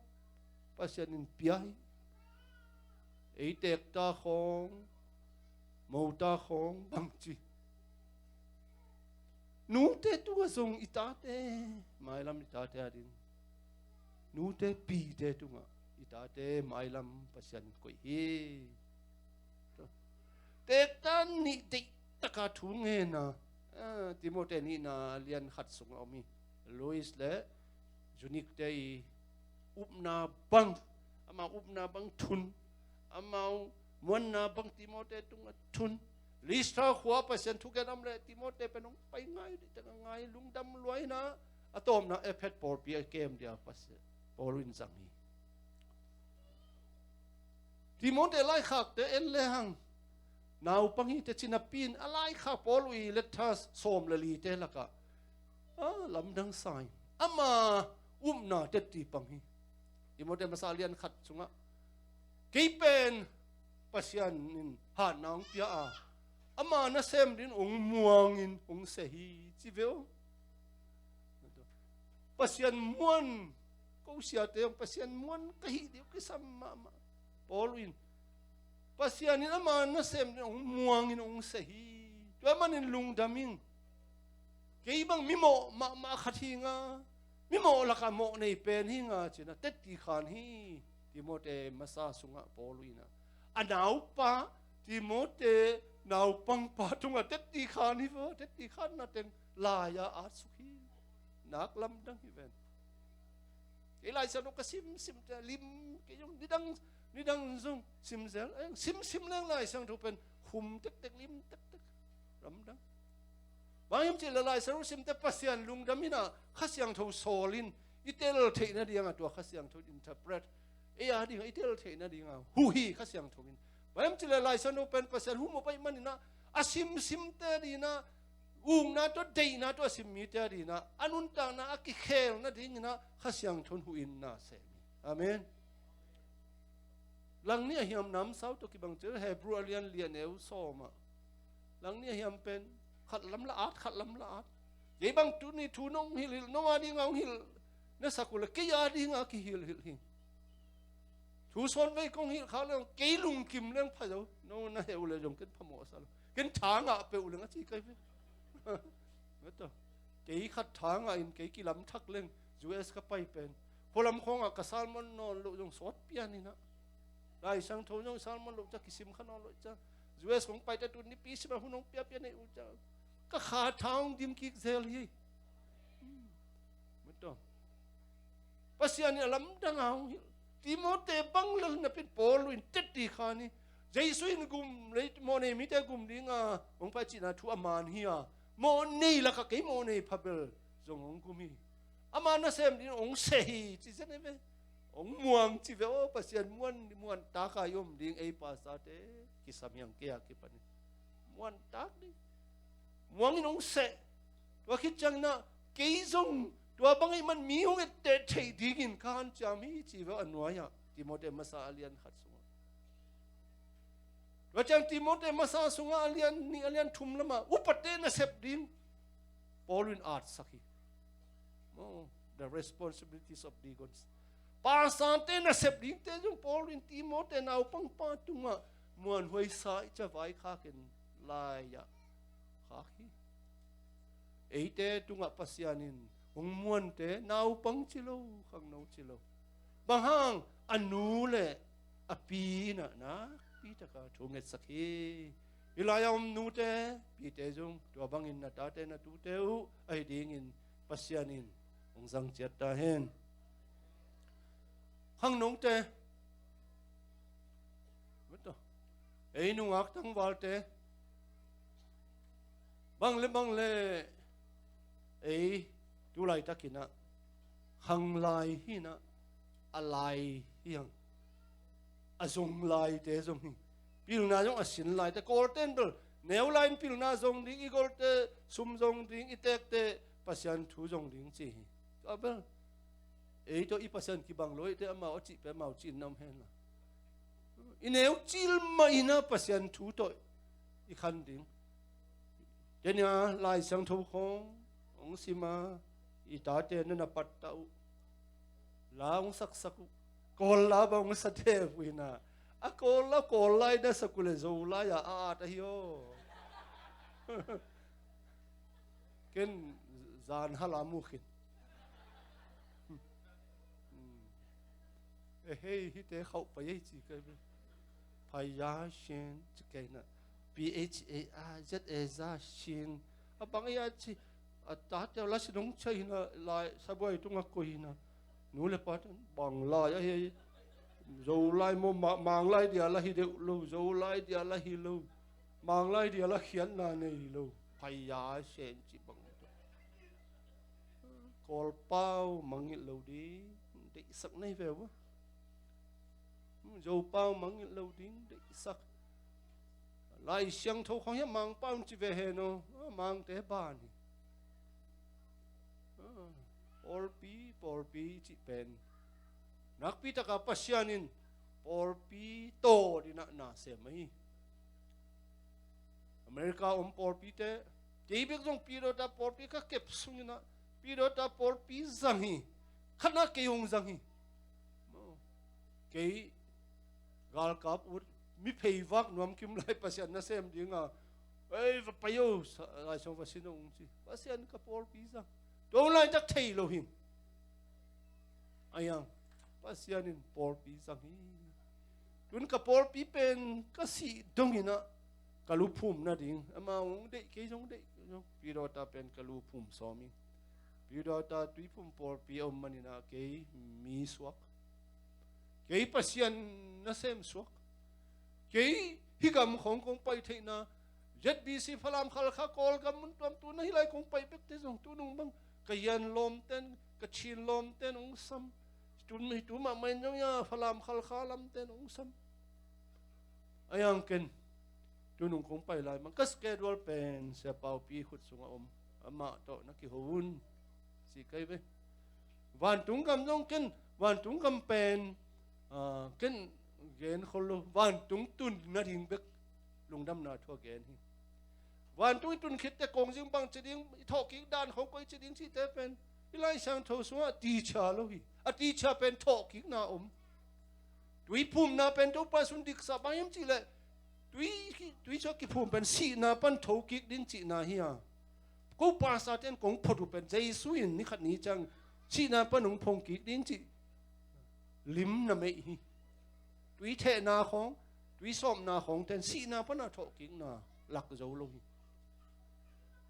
Pasian in pia hi. Ei teekta khawng, mota khawng bangci. Nute tungah zong i tate, mailam i tate ading. Nute pite tungah i tate mailam Pasian in koih hi. Teekta nih deihtaka thu ngena. Ah, Timote nihna lian khat sungah om hi. Lois le Eunice te i upna bang, amau upna bang thun, amau muanna bang Timote tungah thun. Listra khua Pasian thugen om le Timote pen hong pai ngai dih tengah ngai lungdam luaina a tawpna Efesa pawlpi a kem dia Pasian Paul in zang hi. Timote laikhakte en le hang naupang hi teci napi in a laikhak Paul uh i letta sawm le lite lakah a lamdang sa in ama upna tetti pang hi. Timote masa lian khat sungah kei pen Pasian in hatna hong pia a ama nasem din hong muangin hong se hi ci ve aw. Pasian muan, ko siate hong Pasian muan ka hih dih kisam mahmah. Paul in Pasian in ama nasem din hong muangin hong se hi. Tua manin lungdam in. Kei bang mimawh mahmah khat hi nga, mimawh lakah mawh nei pen hi nga cina tetti khan hi. Timote masa sungah Paul in a, a naupa Timote naupangpa tungah tetti khan hi vo, tetti khan na teng lai-a atsuk hi. Nak lamdang hi ven. Kei Lai Siangtho ka simsim te lim kei zong nidang, nidang zong simzel eng simsim leng Lai Siangtho pen hum tektek lim tektek. Lamdang. Bang hiam cih le Lai Siangtho simte Pasian lungdam inah Kha Siangtho sawlin i tel theihna dinga tua Kha Siangtho interpret ei a dinga i tel theihna dinga huhi Kha Siangtho in. Bang hiam cih le Lai Siangtho pen Pasian hum a paih maninah a simsimte dinah ukna tawh deihna tawh a sim mite a dinah a nuntakna a kikhel nadinginah Kha Siangtho in huhna sem hi. Amen. Langnih a hiam namsau tawh kibang cil Hebrew a lian lian eu sawmah. Langnih a hiam pen khat lam la at, khat lam la at. Kei bang tuni thu nong hilhhilh, nong a dinga hong hilh na sak uh le kei a dinga kihilhhilh hi. Thu sawn vei kong hilh khak leng kei lungkim leng pha zo. No na heh uh le zong ken phamawh sa lo. Ken tha ngah peuh leng a ci kai ve. Kei khat tha ngah in kei kilam thak leng U S ka pai pen khualam khawngah ka sermon nawn loh zong sawt pian inah Lai Siangtho zong sermon loh ca kisim kha nawn loh ca. U S kong paite tun nipi simah hun hong piapia nei uh ca. Ka kha tha hong dim kik zel hi. Pasian in a lamdang a hong hilh Timote bang lel napin Paul in tetti khan hi. Jesu in gum lei mawhnei mite gum dinga hong pai cihna thu a man hi a, mawhnei lakah kei mawhnei phabel zong hong gum hi. Ama nasem ding hong seh hi ci zen ei ve. Hong muang ci ve aw, Pasian muan, muan taka i om ding ei pastor te kisam hiang kei a kipanin. Muan tak ding. Muangin hong seh. Tua khit ciangin ah kei zong tua bang ei man mi hong etteh theih dingin ka hanciam hi ci ve aw a nuai-ah. Timoti masa a lian khat sungah. Tua ciang Timoti masa sungah a lian nih a lian thum lamah upate nasep ding Paul in atsak hi. Oh, the responsibilities of deacons. Pastorte nasep dingte zong Paul in Timoti naupangpa tungah muanhuai sa i cavai khakin lai-ah khak hi. Eite tungah Pasian in hong muante naupang ci lo, khangno ci lo. Bang hang a nu le a pi in ah nakpi taka thu ngetsak hi. Hih lai-ah om nute, pite zong tua bangin na tate na tute uh ahi dingin Pasian in hong zang ciat ta hen. Khangnote, ei nungak tangvalte, bang le bang le ei tu laitakin ah khanglai hi in ah, a lai hi hang, a zong laite zong hi. Pilna zong a sin laite, Kawlte in bel neu lai in pilna zong ding, i golte sum zong ding, i tekte Pasian thu zong ding ci hi. Tua bel ei tawh i Pasian kibang lo, eite amau a cih pen amau cih in na om hen la, i neu cil mah in ah Pasian thu tawh i khan ding. Tua ni a Lai Siangtho khawng hong sim a, i tate na na pattah uh, la hong saksak uh, Kawl la bang hong sa thei uh hi na. A Kawl la Kawl lai na sak uh leh Zo lai-ah a at ahi aw. Ken zan hal a mu khin. Eh, hei, hihte khauh pai ei ci kei ve. Phaya shen ci kei na. P H A Y Z A za shen. A bang ei a ci, a tate la si dong cia hi na, lai sabuai tungah koih hi na. Nu le pa ten bang lai ahi. Zo lai maw, ma-, Mang lai dia la hi deuh lo, Zo lai dia la hi lo. Mang lai dia la khiatna nei lo. Phaya shen ci bang. Kawlpau mangngilh lo ding deihsak nei ve uh a. Zopau mangngilh lo ding deihsak. Lai Siangtho khawng hiah Mangpau in ci ve hen aw. Ah, Mangte ban hi. Ah, pawlpi, pawlpi cih pen nakpi taka Pasian in pawlpi tawh dingin ah na sem ahi. America om pawlpite, kei bek zong Pidawta pawlpi ka kep sungin ah Pidawta pawlpi zang hi. Khatna kei hong zang hi. Kei galkap ut, mi pheivak nuam kim lai Pasian nasem dinga, ei, va pai o, sa-, Lai Siangtho va sin o hong ci. Pasian ka pawlpi zang. Tua laitak thei lo hi. Ahi hang Pasian in pawlpi zang hi. Tun ka pawlpi pen ka sih dongin ah ka lu phum nading, amau hong deih, kei zong deih, kei zong. Pidawta pen ka lu phum sawm ing. Pidawta Tuiphum pawlpi a om manin ah kei mi suak, kei Pasian nasem suak. Kei hih gam khawng kong pai theihna, Z B C Falam Khalkha Kawlgam mun tuamtu na hih lai kong pai bekte zong tunung bang ka Yan lawmten, ka Chin lawmten hong sam. Tun, hi tu mahmah in zong ia Falam Khalkha lamten hong sam. Ahi hang ken tunung kong pai lai mang ka schedule pen Sia Paupi khut sungah om. Amah tawh na kiho un ci kei ve. Vantung gam zong ken, vantung gam pen, ah, ken gen khol lo. Vantung tun nading bek lungdamna thu a gen hi. Vantung i tun khitte kong zing bang ci ding, i thawhkik dan khong koi ci ding cihte pen i Lai Siangtho sungah ticha lo hi. A ticha pen thawhkikna om. Tuiphumna pen Topa sung diksa bang hiam cihleh, tui, tui sungah kiphum pen sihna pan thokik ding cihna hi a. Ko pastor ten kong phot uh pen Jesu in ni khat ni ciang sihna pan hong phongkik ding cih lim na meih hi. Tui thehna khawng, tui sawmna khawng ten sihna pan a thawhkikna lak zo lo hi.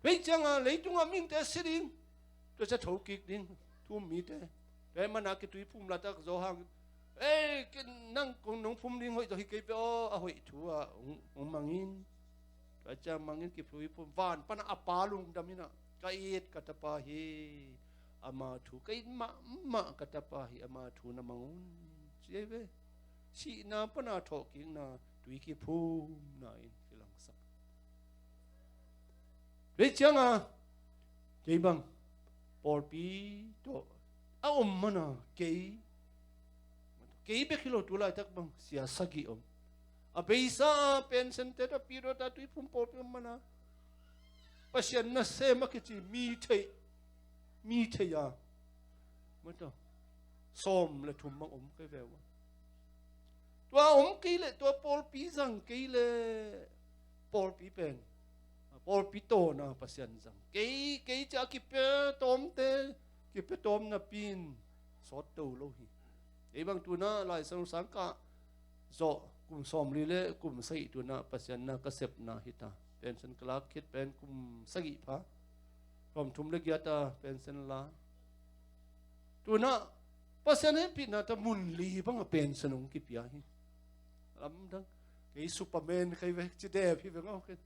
Kei cianga leitungah mihingte si ding, tua cia thokik ding, thu um mite. Tua hi mana kituiphum latak zo hang, ei, nang kong nong phum ding hoih zaw hi kei pe aw, a hoih thu ah hong, hong mangin. Tua ciang mangin kituiphum, van pana a pa lungdam inah, ka it ka tapa hi. ama thu, ka it mahmah ka tapa hi, ama thu na mang un, ci ei ve. Sihna pana thawhkikna, tui kiphumna in kilangsak. Tua cianga kei bang pawlpi tawh a om mana kei, kei bek hi lo, tu laitak bang sia sagih om. A beisa a pensente tawh Pyidawtha Tuiphum pawlpi om mana Pasian nasem a kici mi thei, mi thei a, mata, sawm le thum bang om kei ve ua. Tua om kei le, tua pawlpi zang kei le, pawlpi pen, pawlpi tawna Pasian zang kei, kei cia kipia tawmte, kipia tawm napi in sawt to lo hi. Ei bang tuna Lai Siangtho sang kah zawh kum sawmli le kum sagih tuna Pasian na ka sepna hi ta. Pension ka lak khit pen kum sagih pha. Sawmthum le giat a pension la. Tuna Pasian hehpihna ta mun li bang a pension hong kipia hi. Lamdang. Kei Superman kei ve, ci dep hi ve ngau kei.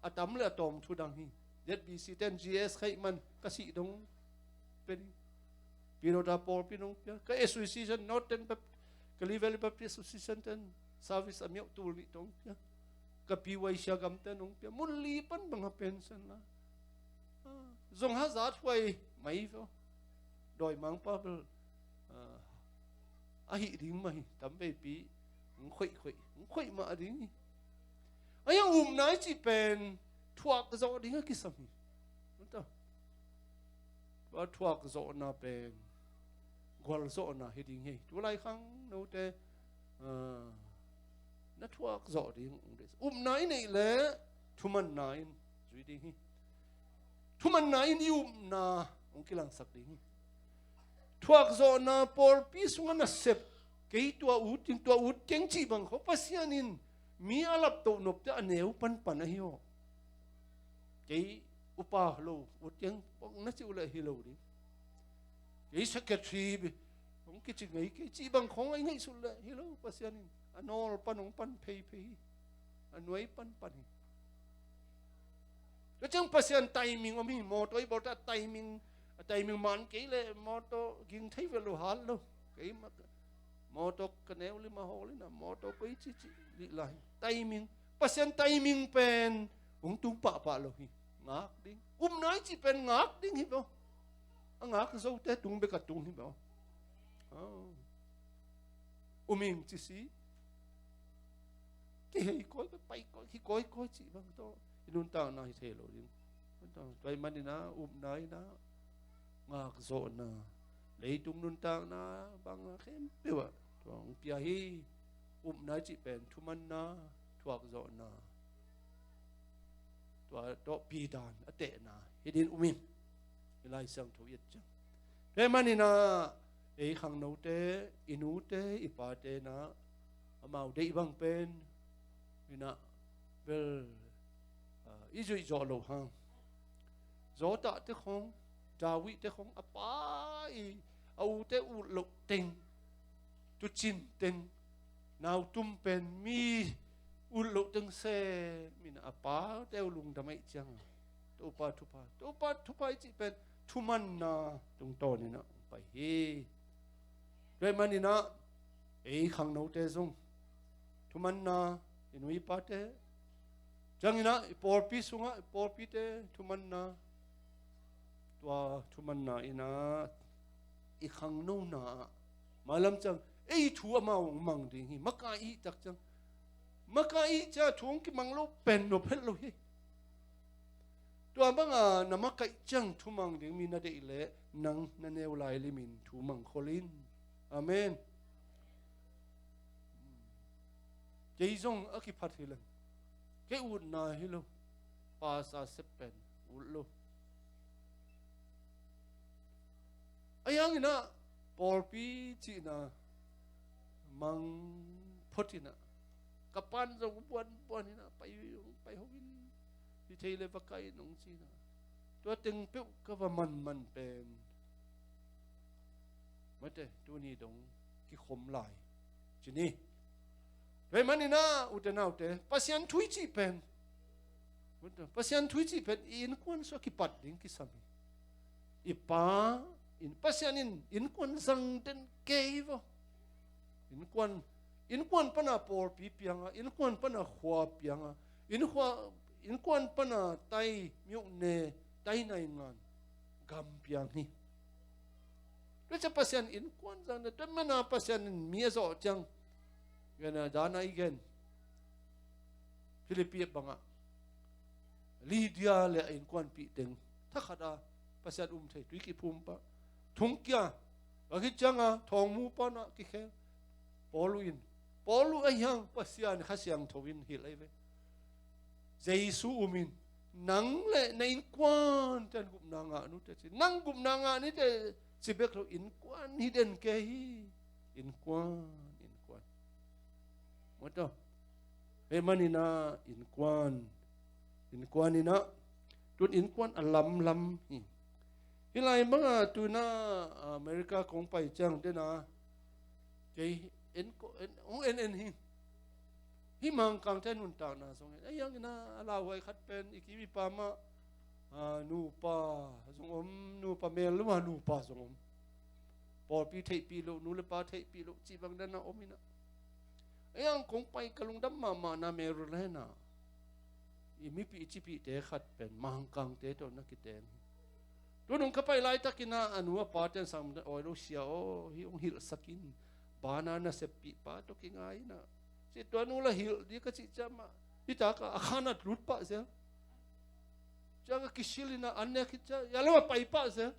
A tam le a tawm thu dang hi. Z B C ten G S khaih man ka sih dong pe ding. Pyidawtha pawlpi nong pia. Ka association Northern Bap-, Kalay Valley Baptist Association ten service a miauh tul nih tong pia. Ka P Y C a gamte nong pia. Mun li pan bang a pension la. Ah, zong hazat huai mai ve. Dawimangpa bel, ah, a hih ding mah hi, tam veipi hong khoih khoih, hong khoih mah ding hi. A hiang upna i cih pen thuak zawh ding a kisam hi. Tua thuak zawhna pen gualzawhna hi ding hi. Tulai khang note, ah, na thuak zawh ding hong deih. Upna i neih le thumanna in zui ding hi. Thumanna in i upna hong kilangsak ding hi. Thuakzawhna pawlpi sungah nasep, kei tua ut ding, tua ut keng cih bang kho Pasian in mi a laptoh nopte a neu panpan ahi aw. Kei upa lo ut keng bang na cih uh leh hi lo ding. Kei secretary hong kici ngei kei cih bang khong a i ngaihsut leh hi lo, Pasian in a nawl pan hong pan pheiphei hi. A nuai panpan hi. Tua ciang Pasian timing om hi, mawtaw i bawlte a timing, a timing man kei le mawtaw ging thei ve lo, hal lo. Kei ma, mawtaw ka neu lima hawl ina, mawtaw koi cici lih lai. Timing, Pasian timing pen hong tung pahpah lo hi. Ngak ding. Upna i cih pen ngak ding hi bo. A ngak zote tung bek a tung hi bo. Ah. Um ing ci si. Kihei kawikawi, pai kawikawi, kikawikawi cih bang tawh i nuntakna hi thei lo ding. Tua ahih manin ah upna in ah ngakzawhna, leitung nuntakna bang a khempeuh ah tua hong pia hi. Upna i cih pen thumanna, thuakzawhna, tua tawh pidan a tehna hi ding um in, i Lai Siangtho i et ciang. Tua ahih manin ah ei khangnote, i nute, i pate in ah amau deih bang pen in ah bel, ah, i zuih zawh loh hang. Zawtahte khong, Davidte khong a pa i, a ute ut loh teng, tuucin teng, nautum pen mi ut loh teng sem in a pate uh lungdam ahih ciang a, Topa thupha, Topa thupha i cih pen thumanna tungtawn in ah hong pai hi. Tua ahih manin ah ei khangnote zong thumanna, i nu i pate, ciangin ah i pawlpi sungah i pawlpite thumanna, tua thumanna in ah i khangnona ah mailam ciang ei thu amau hong mang ding hi. Maka i hih tak ciang, maka i hih ciang thu hong kimang lo pen nop het lo hi. Tua banga na makaih ciang thumang ding mi na deih leh nang na neu lai limin thumang khol in. Amen. Kei zong a kiphat hi leng, kei utna hi lo. Pasa sep pen ut lo. A hiangin ah pawlpi cihna mang phot in ah, ka pan zong buanbuan in ah, pai, pai ho in, hi thei le va kai in hong ci in ah, tua teng peuh ka va manman pen, mate, tuni dong kikhom lai ci ni. Tua ahih manin ah ute naute, Pasian thu i cih pen, Pasian thu i cih pen i innkuan sungah kipat ding kisam hi. I pa, Pasian in innkuan zang den kei hi vaw. Innkuan, innkuan pana pawlpi pianga, innkuan pana khua pianga, innkhua, innkuan pana tai myone, tai naingan gam piang hi. Tua ciang Pasian innkuan zang den, tua mana Pasian in mi a zawh ciang. Gena dana i gen. Philippi bangah Lydia le a innkuanpih teng thakhat a Pasian um thei, tui kiphum pah, thungkia, a khit cianga thawngmu pana kikhel. Paulu in, Paulu a hiang Pasian Kha Siangtho in hilh ahi ve. Jesu umin, nang le na innkuan ten gupna ngah nute ci. Nang gupna ngah nite ci bek lo, innkuan hi den kei hi. Innkuan, innkuan. Maw taw. Hei maninah innkuan, innkuan inah, tun innkuan a lamlam hi. Hih lai banga tuna America kong pai ciang dena kei en, en, hong en en hi. Hih Mangkangte nuntakna zong en. Ei ang ina a lauhuai khat pen i kim i pam ah, ah, nupa zong om, nupa mel lua nupa zong om. Pawlpi theihpih loh, nu le pa theihpih loh cih bang dana om inah. Ei ang kong pai ka lungdam mahmahna Maryland ah i mipih i cipihte khat pen Mangkangte tawh na kiteng hi. Tunung ka pai laitakinah a nu a pa ten sang awi lo sia aw, hih hong hilhsak in, bana naseppih pa tawh kingai inah. Ci tua nu la hilh dih ka cih ciamah, hih taka a khan a lut pah zel. Ciang a kisil inah an nek khit ciang, ya lama pai pah zel.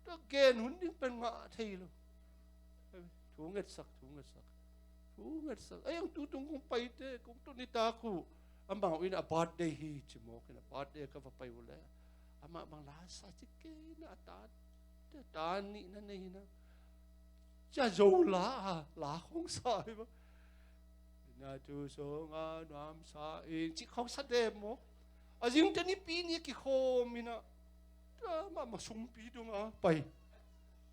Tua gen hun ding pen ngah thei lo. Thu ngetsak, thu ngetsak. Thu ngetsak. Ei ang tutung kong paite, kong tun i tak uh. Amau in a birthday hi ci mawk in a birthday ka va pai uh le. Amah bang la sa ci kei na a ta, ta nihna nei na. Cia zo la a, la khong sa hi ba. Na tu so nga nuam sa ing ci khong sa dem mawk. A zing te ni pi ni kikhawm ina. Tua mah ma sungpi tunga pai.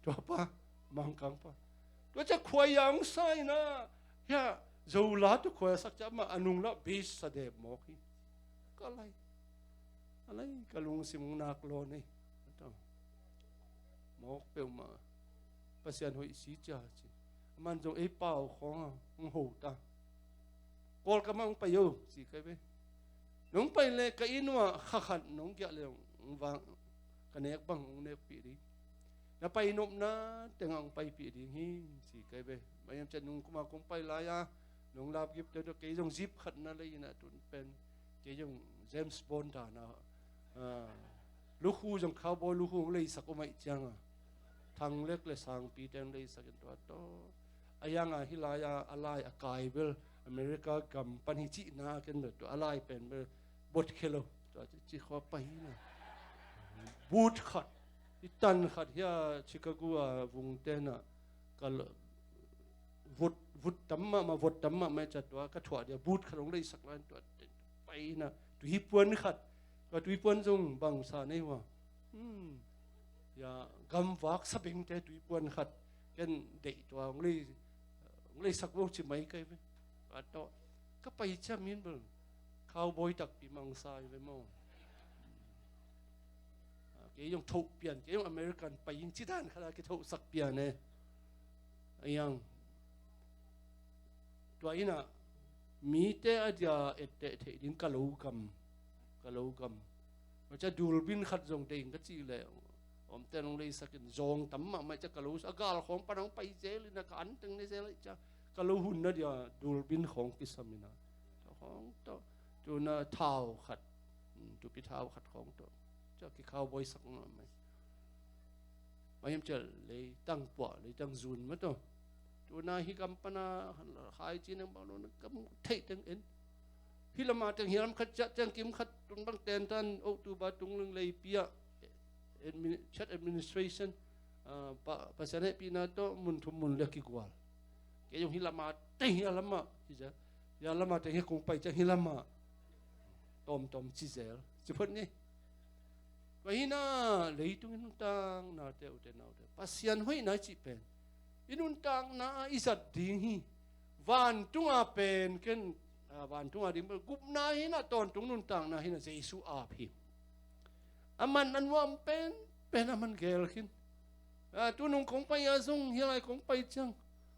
Tua pa, Mangkang pa. Tua cia khuai ang sa ina. Hia, zo la tu khuai sak cia mah a nung la bis sa dem mawk hi. Ka lai. A lai ka lungsim nak law nei. Mawk peuhmah. Pasian hoih si cia ci. Aman zong ei pau khawng a hong ho ta. Kawlkam ah hong pai o ci kai ve. Nong pai le ka inn uah kha khat nong giah le hong vang, ka nek bang hong nekpih ding. Na pai nopna tengah hong paipih ding hi ci kai ve. Maiam ciat nung kuma kong pai lai a nong lapgip te tawh kei zong zip khatna lei inah tun pen kei zong James Bond dana, ah, lukhu zong cowboy lukhu hong leisak om aih cianga thanglek le sangpi teng leisak in tua tawh. A yanga hih lai-a a lai a kai bel America gam pan hi cihna ken bel tua a lai pen bel bot khia lo. Tua ci khua pai na. But khat i tan khat hia Chicago a vung tenah ka vut, vut tam mahmah, vot tam mahmah i cia tua ka thuah dia but khat hong leisak lai tua pai na. Tuipuan khat, tua tuipuan zong bangsa nei hua. Hmm. Ya, gamvak sabengte tuipuan khat ken deih tua hong lei, hong leisak vo ci mai kai ve. Tua tawh ka pai cia min bel cowboy takpi mangsa hi ve maw. Kei zong thoh pian, kei zong American pai in cidan khat a kithohsak pian e. A yang tua inah mite a dia etteh theih ding ka lo gam, ka lo gam. Tua cia dulbin khat zong deing ka cih leh omte nong leisak in zawng tam mahmah cia ka lo a gal khawng pan hong pai zel inah ka anteng ne zel aih cia ka lo hunna dia dulbin khawng kisam inah. Tua khawng tawh tuna thau khat, tupi thau khat khawng tawh cia ki cowboy sak mahmah. Maiam cia leitang puah leitang zun mah tawh. Tuna hi gam pana khai ci nang bang lo na kam theih teng en. Hi lama teng hi lam khat ciah teng kim khat tun bang tentan October tung ling leipi ah admin-, church administration, ah, pa, Pasian hehpihna tawh mun thum mun le kigual. Kei zong hi lama teng hi a lama hi cia. Hi a lama teng hi kong pai ciang hi lama tawmtawm ci zel ci phot ni. Tua hi na leitung i nuntaknate ute naute Pasian hoihna i cih pen i nuntakna ah i zat ding hi. Vantunga pen ken, ah, vantunga ding pen gupna hi na tawntung nuntakna hi na Jesu ap hi. A man a nuam pen pen a man gel khin. Ah, tunung kong pai ah zong hia lai kong pai ciang,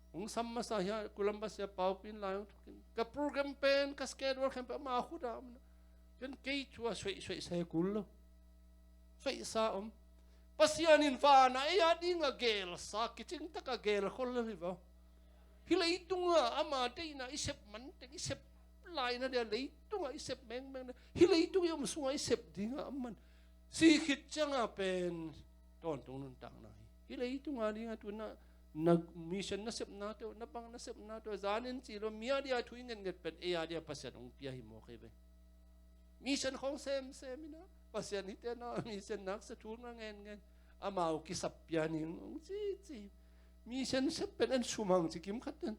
hong sam masa hia Columbus hia Paupin lai hong thukin, ka program pen, ka schedule khempeuh ama khut ah om na. Ken kei thu a suaihsuaih sa hi kul lo. Suaihsa om. Pasian in van ah ei a ding a gelsa, kicing tak a gelkhol lo hi vo. Hih leitungah ama deihna i sep man teng, i sep laina dia leitungah i sep mengmeng na. Hih leitung i om sungah i sep dingah a man. Si khit ciangah pen tawntung nuntakna hi. Hih leitung a dingah tu na, na mission nasepna teuh, na bang nasepna teuh, zanin ci lo, mi a dia thu i ngetnget pen ei a dia Pasian hong pia hi mawk hi ve. Mission khong semsem ina, Pasian hite na mission naksa thu nga ngenngen, amau kisap pia ning hong cici. Mission sep pen en sumang ci kim khat ten.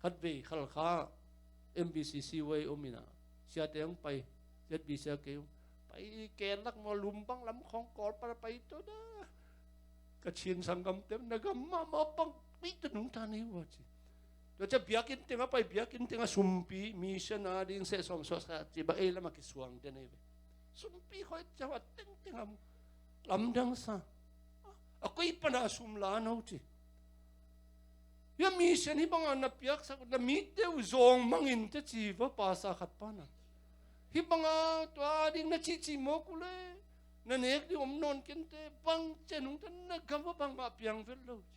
Khatvei Khalkha M B C C wei om ina, siate hong pai, Z B C a kei hong pai, ken lak maw, lum bang lam khong kawl pan a pai to da. Ka Chin sanggam tem na gam mahmah bang, mi tu nungta nei ua ci. Tua cia biakinn tengah pai, biakinn tengah sumpi, mission a ding seh sawm suah sa ci bang ei lamah kisuang den ei ve. Sumpi khoi cia a tengteng a mu. Lamdang sa. A koi pana sum la no ci. Hia mission hih banga na piaksak, na mite uh zawng mangin te ci va pasa khat pana. Hih banga tua ding na cihcih mawk uh le, na nek ding om nawn kente, bang cia nungta na gam a bangmah piang vet lo ci.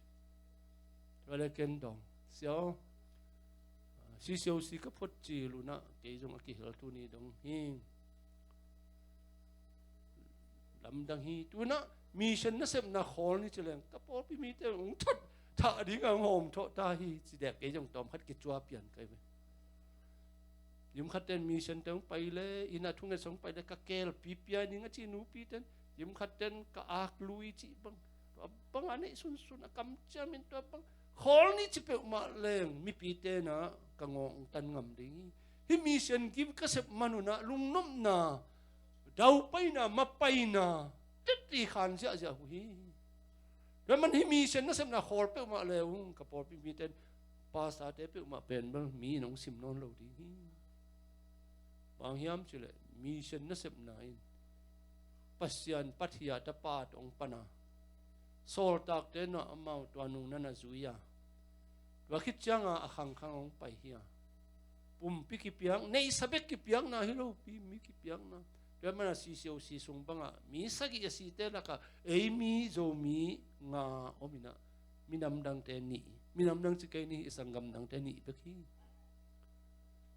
Tua le ken dong. Sia aw. C C O C ka phot cil unah, kei zong a kihel tuni dong hi. Lamdang hi. Tunah mission nasepna khawl ni ci leng, ka pawlpi mite hong thot thah ding a hong hawm thawh ta hi ci dek, kei zong tawm khat kicua pian kai ve. Lim khat ten mission te hong pai le, inn a thunget song pai le, ka kelpi pia ning a ci nupi ten, lim khat ten ka ak lui cih bang. Tua bang a neih sunsun a kamciam in tua bang. Khawl ni ci peuhmah leng, mipi tenah ka ngawngtan ngam ding hi. Hih mission gim ka sep man unah, lungnopna, daupaina, mapaina, teti khan ziahziah uh hi. Tua man hih mission nasepna khawl peuhmah le ung, ka pawlpi miten, pastor-te peuhmah pen bel mi in hong sim nawn lo ding hi. Bang hiam cileh, mission nasepna in Pasian Pathia tapa tawh hong pana, sawltakte na amau tua nung na na zui a, tua khit cianga a khangkhang hong pai hi a, pumpi kipiak, neihsa bek kipiakna hi lopi, mi kipiakna. Tua mana C C O C sung bangah mi sagih a site lakah ei mi Zomi nga om inah, minam dangte nih, minam dang ci kei ni, i sanggam dangte nih bek hi.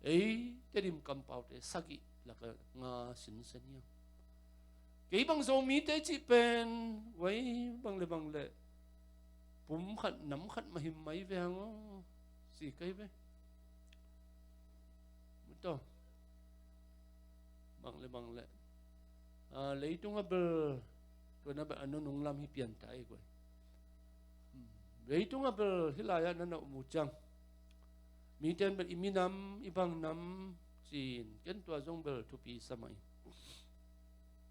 Ei Tedim kampaute sagih lakah nga sinsen hi a. Kei bang Zomite cih pen, wei bang le bang le, pum khat nam khat mahim mai ve hang aw, si kei ve. Muto. Bang le bang le. Ah, leitung a bel, tua na bel a nunung lam hi pian ta ei guai. Hmm. Leitung a bel hih lai-ah na na um uh ciang, miten bel i minam, i bang nam ci-in, ken tua zong bel thupi sa mah hi.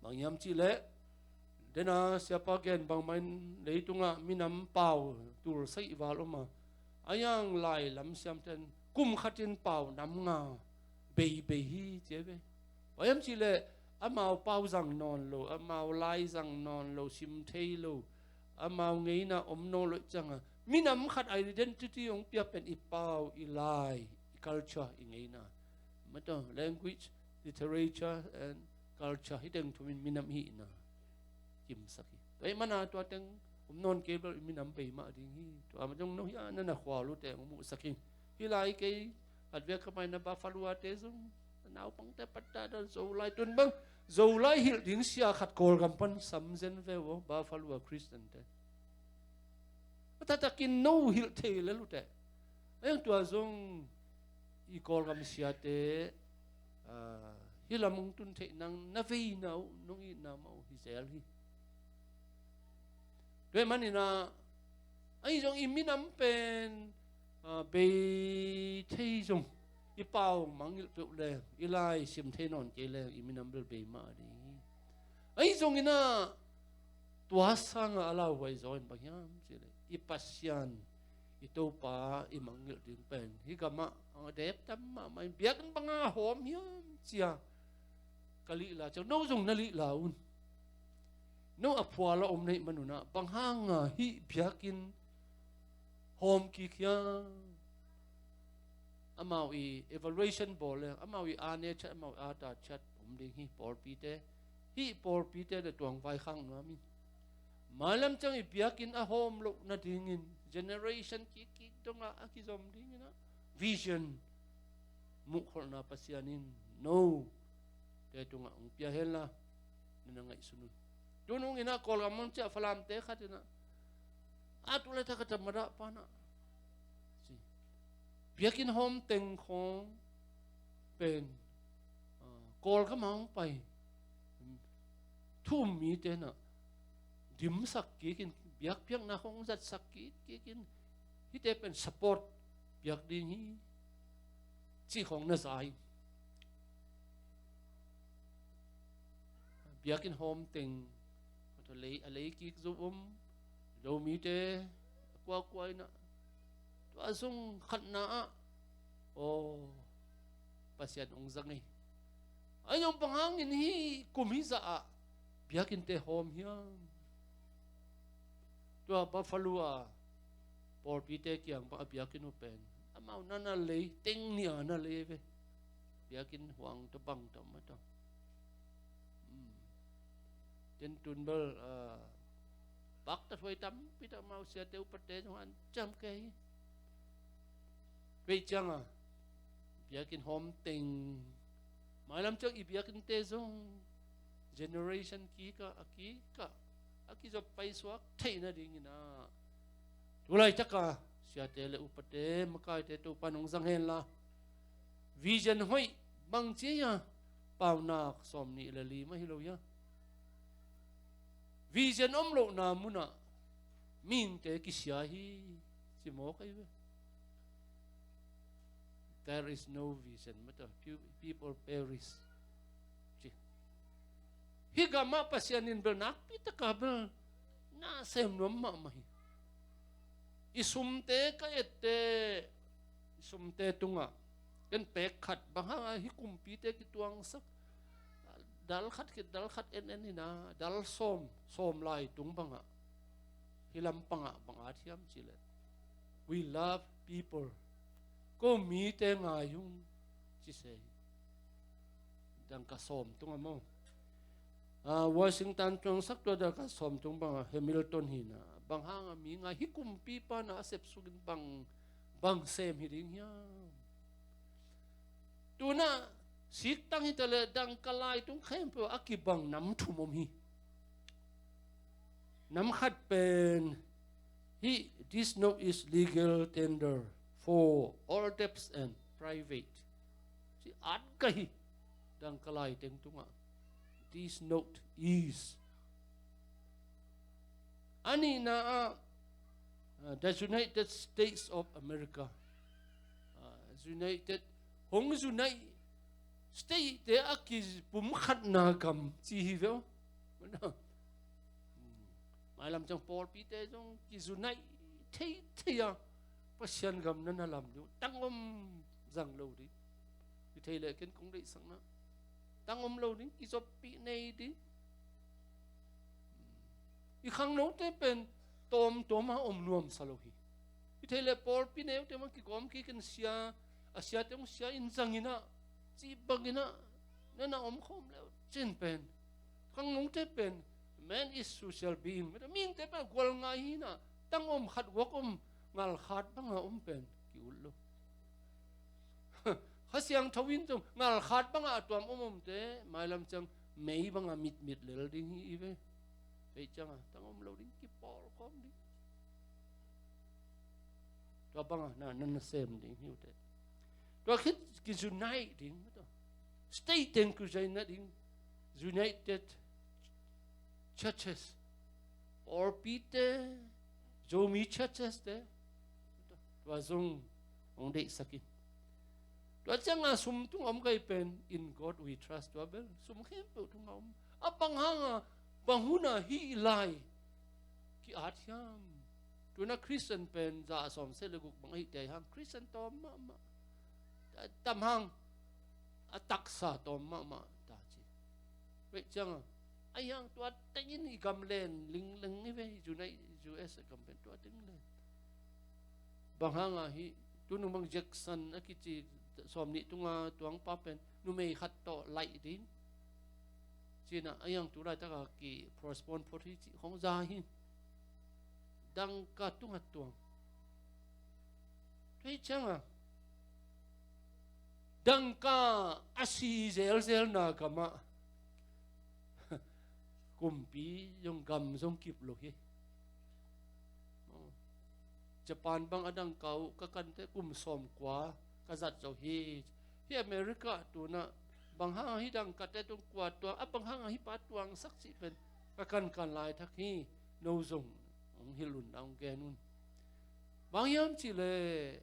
Bang hiam cihleh, dena siapa gen bangmah in leitungah minam pau tul sagih val om a, a yang lai lam siamten kum khatin pau nam nga beibei hi ci a ve. Bang hiam cihleh, amau pau zang nawn lo, amau lai zang nawn lo, sim thei lo, amau ngeina om nawn lo cianga, minam khat identity hong piak pen i pau, i lai, i culture, i ngeina. Mato, language, literature and culture, hi teng thumin minam hihna kimsak hi. Tua hi mana tua teng om nawn kei bel i minam bei mah ding hi. Tua ma zong no hi a na na khual uh teng hong muhsak hi. Hih lai kei, at vek ka maina Buffalo-te zong, naupangte patta dan Zolai tun bang, Zolai hilh ding sia khat Kawlgam pan sam zen ve uh aw, Buffalo a Christian-te. A taktakin no hilh thei lel uh teh. A yang tua zong i Kawlgam siate, ah, hih lam hong tun theih nang na veina uh, nong itna mah uh hi zel hi. Tua hi maninah, ahi zong i minam pen, ah, bei thei zong, i pau mangngilh peuh leng, i lai sim thei nawn kei leng, i minam bel bei mah a ding hi. Ahi zonginah, tua sangah a lauhuai zaw in bang hiam cihleh, i Pasian, i Topa i mangngilh ding pen hih gamah a dep tam mahmah in, biakinn banga hawm hiam cia ka lihla ciang, no zong na lihla un. No a phual a om neih manunah bang hanga hih biakinn hawm kik hiam? Amau i evaluation bawl leng amau i ane chat, amau i ata chat om ding hi. Pawlpite, hih pawlpite na tuangvai khang nuam in. Mailam ciang i biakinn a hawm loh nadingin generation kikkik dongah a kizom dinginah vision muhkholhna Pasian in no te tungah hong pia henla, na na ngaihsun un. Tunung inah Kawlgam hong ciah Falamte khat inah a tu le ta ka tam madah panah si biakinn hawm teng khawng pen, ah, Kawlgam ah hong pai thu um mite nah dimsak kikin, biakpiakna khawng zatsak kik kikin, hihte pen support piak ding hi cih khawng na za in. Biakinn hawm teng a lei, a lei kik zo om, Zomite a kuakua inah tua zong khatna ah aw Pasian hong zang ei. Ahi zong bang hangin hih kum hih zah ah biakinnte hawm hiam? Tua Buffalo a pawlpite kiang bang a biakinn uh pen amau na na lei teng nih a na lei ve. Biakinn huang tawh bang tawh mah tawh. Hmm. Ten tun bel, ah, pakta thuai tampi tawh amau siate upate zong an cam kei hi. Veih cianga biakinn hawm teng mailam ciang i biakinnte zong generation kikah a kikah a kizop paisuak theih nadinginah tulaitaka siate le upate makaite Topa nong zang henla, vision hoih bang ci a, paunak sawm nih le li mah hi lo hia? Vision om lohna munah mihingte kisia hi ci mawk ahi ve. There is no vision mah tawh people perish ci. Hih gamah Pasian in bel nakpi taka bel na sem nuam mahmah hi. I sumte ka ette, i sumte tungah ken pek khat bang hanga hih kumpite kituangsak, dal khat khit dal khat en en hina, dal sawm, sawm lai tung bangah hih lampangah bang at hiam cileh, we love people, ko mite ngai ung ci se hi. Dangka sawm tung a maw, ah, Washington tuangsak tua dangka sawm tung bangah Hamilton hina, bang hanga mi ngai, hih kumpipa na a sepsukin bang, bang sem hi ding hiam? Tunah siktang hitaleh dangka lai tung khempeuh a kibang nam thum om hi. Nam khat pen hih, this note is legal tender for all debts and private. Ci at ka hi dangka lai teng tungah. This note is. A nihna ah, uh, the United States of America. Uh, United, hong United State te a kipumkhatna gam ci hi veu. Mailam ciang pawlpite zong ki-unite thei thei a, Pasian gam na na lam ding, tangom zang lo ding. Kithei leh ken kong deihsakna tangom lo ding, kizoppih nei ding. I khangnote pen tawmtawm a om nuamsa lo hi. Kithei leh pawlpi neute mah kigawm kikin sia, a siate hong sia in zangin ah, cih bangin ah na na omkhawm leu cin pen, khangnote pen man is social being. Mihingte pen gual ngai hi na, tangom khat guak om, ngalkhat banga om pen ki-ut lo. Kha Siangtho in zong ngalkhat banga a tuam om omte mailam ciang mei banga mitmit lel ding hi i ve. Kei cianga tangom lo ding, kipawlkhawm ding. Tua banga na, na nasem ding hi uh teh. Tua khit ki-unite ding, state teng ki-unite ding, United Churches, pawlpite, Zomi Churches te, tua zong hong deihsak in. Tua cianga sum tung om gai pen, In God We Trust, tua bel sum khempeuh tunga om. A bang hanga, bang huna hih lai ki-at hiam? Tuna Christian pen za sawm se le guk bang ahih tei hang, Christian tawm mahmah. Tam hang a taksa tawm mahmah ta ci. Kei cianga A hiang tua tengin i gam len lingleng hi ve, i United U S a gam pen tua teng len. Bang hanga hi, tunung bang Jackson a kici sawm nih tunga tuangpa pen numei khat tawh laih ding. Cina a hiang tu laitaka ki postpone phot hi cih khong za hi. Dangka tunga tuang. Tua hi cianga dangka a si zelzelna gamah kumpi zong gam zong kip lo hi. Japan bang a dangka uh ka kante kum sawmkua ka zat zo hi. Hi America tunah bang hanga hi dangkate tung kua tuang a bang hanga hi pa tuangsak cih pen ka kankan laitak hi. No zong hong hilh un, hong gen un. Bang hiam cihleh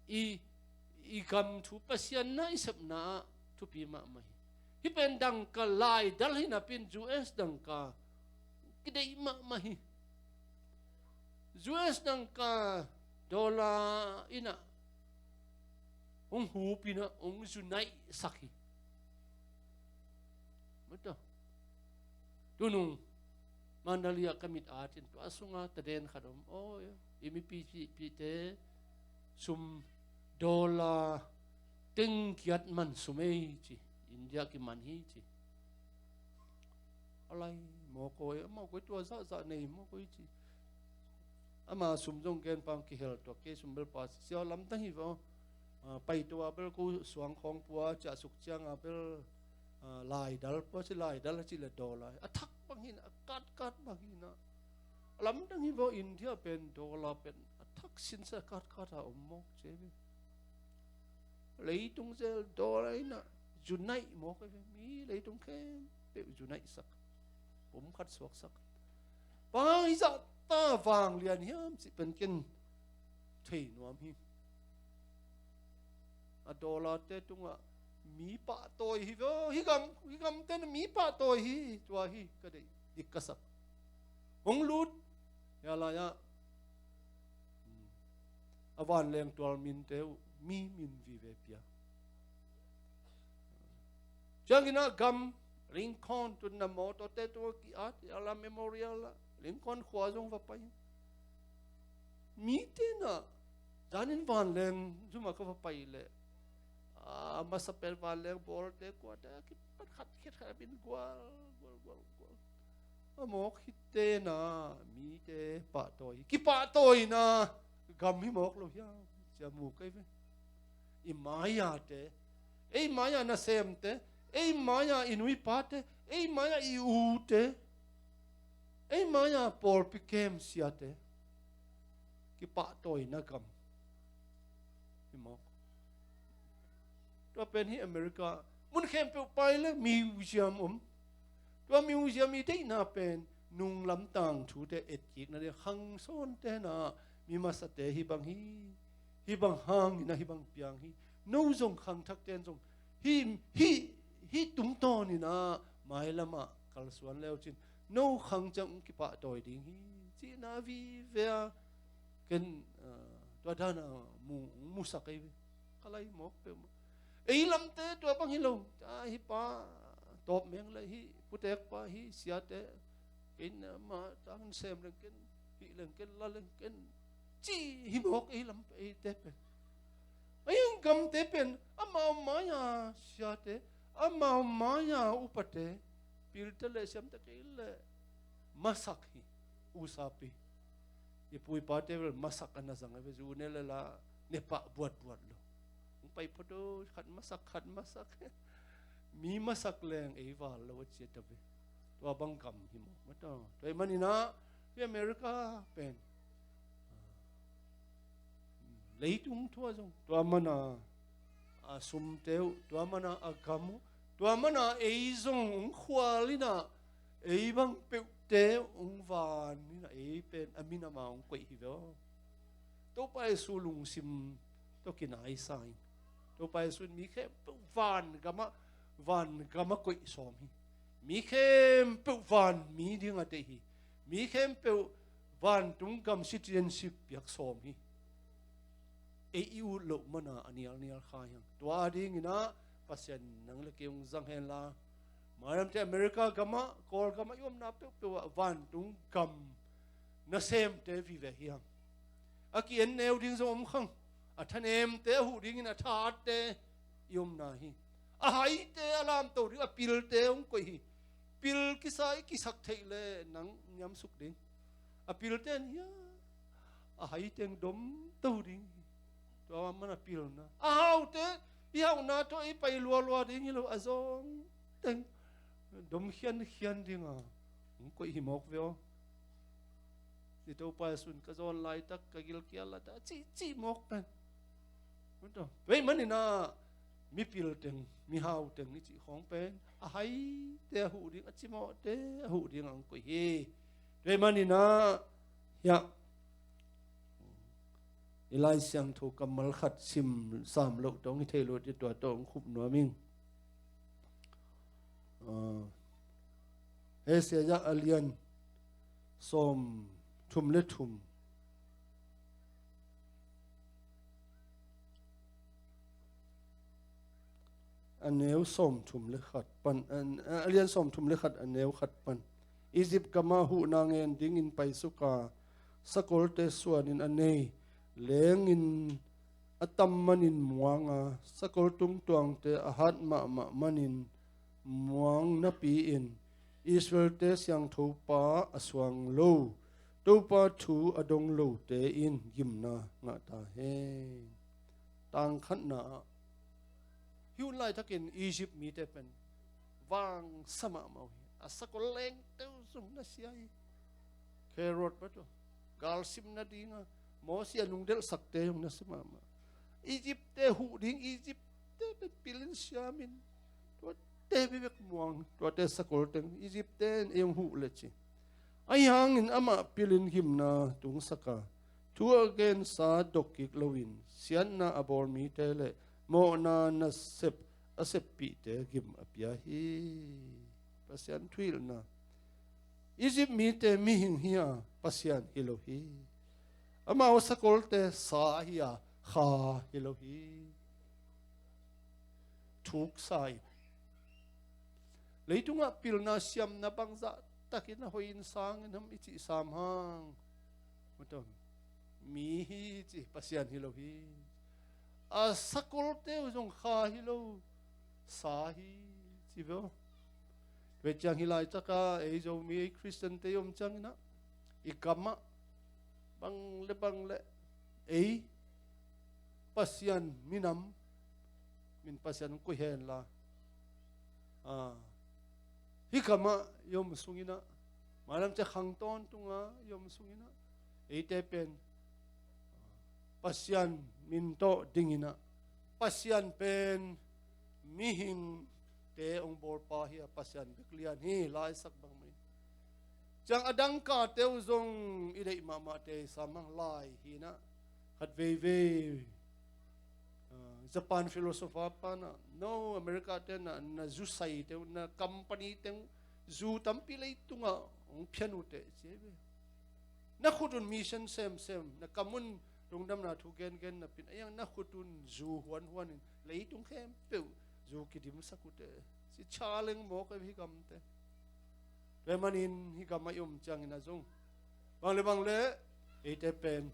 i, i gam thu Pasian na i sepna ah thupi mahmah hi. Hih pen dangka laidal hi napin U S dangka kideih mahmah hi. U S dangka dollar inah hong hupinah hong zunaihsak hi. Mata tunung Mandalay ah ka mit atin tua sunga taden khat om. Aw, i mipi pihpihte sum dollar tengkiat man sum ei ci. India kiman hi ci. A lai mawkawi, a mawkawi tua zahzah nei mawkawi ci. Ama sum zong genpang kihel tua kei sum bel pa sia lamdang hi vaw. Paito a bel ko suang khawng pua ciah suk cianga bel laidal pua ci, laidal a ci le dollar a thak bang hin a katkat bang hinah a lamdang hi vaw. India pen dollar pen a thak sinsa katkat a om mawk ce ve. Leitung zel dollar inah zunaih mawk a ve. Mi leitung khempeuh zunaihsak, pum khat suaksak. Bang hang hi zahta vanglian hiam cih pen ken thei nuam hi. A dollar te tungah mi pahtawi hi ve. Hi gam, hi gamte na mi pahtawi hi. Tua hi ka deih dik ka sak. Hong lut hia lai-ah a vanleng tual minte uh mi min vive pia. Cianginah gam Lincoln tunna mawtawte tua ki-at a la Memorial ah Lincoln khua zong va pai. Mite na zanin vanleng zuma ka va pai leh a masa pen vanleng bawlte kuate a kipat khat khiat khat a min gual gual gual gual. A mawk hi tena mite pahtawi hi. Kipahtawina gam hi mawk lo hiam cia mu kei ve. I maiate, ei maia nasemte, ei maia i nuipate, ei maia i ute, ei maia pawlpi kem siate kipahtawina gam hi mawk. Tua pen hi America mun khempeuh pai le museum om. Tua museum i deihna pen nunglam tangthute etkikna ding khangsawnte na mi masate hi bang hi. Hi bang hangin a hi bang piang hi. No zong khangthakten zong hi, hi, hi tungtawnin a mailamah kalsuan leucin no khang ciang kipahtawi ding hi. Cihna vive a ken tua dana mu, musak ei ve. Ka lai mawk peuhmah. Ei lamte tua bang hi lo. Hi pa tawp meng le hi putekpa hi siate. Ken ama tang sem leng ken, hih leng ken, la leng ken ci hi mawk ei lam eite pen. Ei gamte pen amau maia siate, amau maia upate, pilte le siamte kei le masak hi. Usapi i puipate vel masak a na zang a ve. Zu ne le la nepah buatbuat lo. Hong pai photo khat masak khat masak. Mi masak leng ei val lo a ciat a ve. Tua bang gam hi mawk mata. Tua i maninah hi America pen leitung thua zong tua mana a sumte uh, tua mana a gam uh, tua mana ei zong hong khual inah ei bang peuhte hong van inah ei pen a minama hong koih hi ve aw. Topa Jesu lungsim tawh kinaisa in Topa Jesu in mi khempeuh van gamah, van gamah koih sawm hi. Mi khempeuh van mi dingah deih hi. Mi khempeuh vantung gam citizenship piak sawm hi. Ei i ut loh mana a nialnial kha hiang. Tua dinginah Pasian in nang le kei hong zang hen la, mailamte America gamah, Kawlgamah i omna peuhpeuh ah vantung gam nasemte vive hiam? A ki-en neu ding zong om khang. A thanemte a huh dingin a thate i omna hi. A haite a lamto ding a pilte hong koih hi. Pil kisa i kisak theih le nang niamsuk ding. A pilte in hia a hai teng dom to ding hi. Tua man a pilna a haute i hauhna tawh i pai lualua ding hi lo a zong teng dom khiankhian dinga hong koih hi mawk ve aw. Ni Topa Jesu in ka zawn laitak ka gilkial laitak a cihcih mawk pen. Tua ahih manin ah mipil teng mihau teng i cih khawng pen a haite a huh ding a cimawhte a huh ding a hong koih hi. Tua ahih manin ah hiah i Lai Siangtho kammal khat sim sam loh tawh hong hi thei lo, tua tawh hong khup nuam ing. Isaiah a lian sawm thum le thum, a neu sawm thum le khat pan, a lian sawm thum le khat a neu khat pan. Egypt gamah huhna ngen dingin paisuk a, sakolte suanin a nei, lengin a tam manin muang a, sakol tungtuangte a hat mahmah manin muang napi-in Israelte siangthopa a suang lo, Topa thu a dong lote in gimna ngah ta hen. Tangkhatna ah hi hun laitakin Egypt mite pen vangsa mahmah uh hi. A sakol lengte uh zong na sia hi. Herod batu galsim nadinga Mosi a nungdelhsakte zong na sia mahmah. Egyptte huh ding, Egyptte pen pilin siamin tuate bebek muang, tuate sakol teng Egyptte in ei hong huh le ci. Ahi hangin amah pilin gimna tungsak a, thu a gensa dokkik loin siatna a bawl mite le mawhna nasep a seppihte gim a pia hi. Pasian thuhilhna. Egypt mite mihing hi a, Pasian hi lo hi. Amau sakolte sa hi a, kha hi lo hi. Thuksa in leitungah pilna siamna bangzah takin a hoihin sangin ham i cih sam hang, mi hi ci, Pasian hi lo hi. A sakolte uh zong kha hi lo, sa hi ci ve aw. Tua ciang hi laitaka ei Zomi, ei Khristiante i om cianginah i gamah bang le bang le ei Pasian minam min Pasian koi hen la, hih gamah i om sunginah, mailam ciah khang tawntunga i om sunginah eite pen Pasian min tawh dinginah, Pasian pen mihingte hong bawlpa hi a, Pasian bek lian hi, laisak bangmah in. Ciang a dangkate uh zong i deih mahmahte i sam hang lai hinah, khat veivei Japan philosopher panah, no, America tenah na zu saite uh, na company teng zu tampi leitungah hong phian uh teh ci hi ve. Na khut un mission semsem, na kam un lungdamna thu gengen napin, a iang na khut un zu huanhuanin leitung khempeuh zu kidimsak uh teh ci, challenge mawk a hi gamte. Tua manin hih gamah i om ciangin a zong bang le bang le eite pen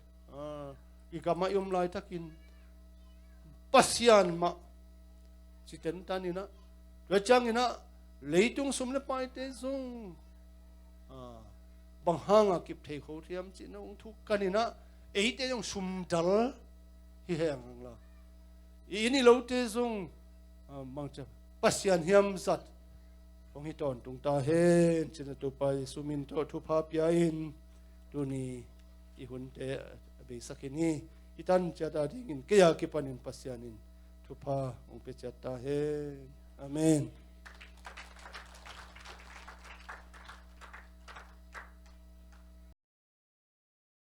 i gamah i om laitakin Pasian mah ci tentan inah, tua cianginah leitung sum le paite zong bang hanga kip thei kho thiam cihna hong thuk kaninah eite zong sumdal hi heng hang la, i inn i lote zong bangcia Pasian hiamzat hong hi tawntung ta hen cina Topa Jesu min tawh thupha pia in tuni i hunte a beisak in hi. I tan ciat a dingin kei a kipanin Pasian in thupha hong pia ciat ta hen. Amen.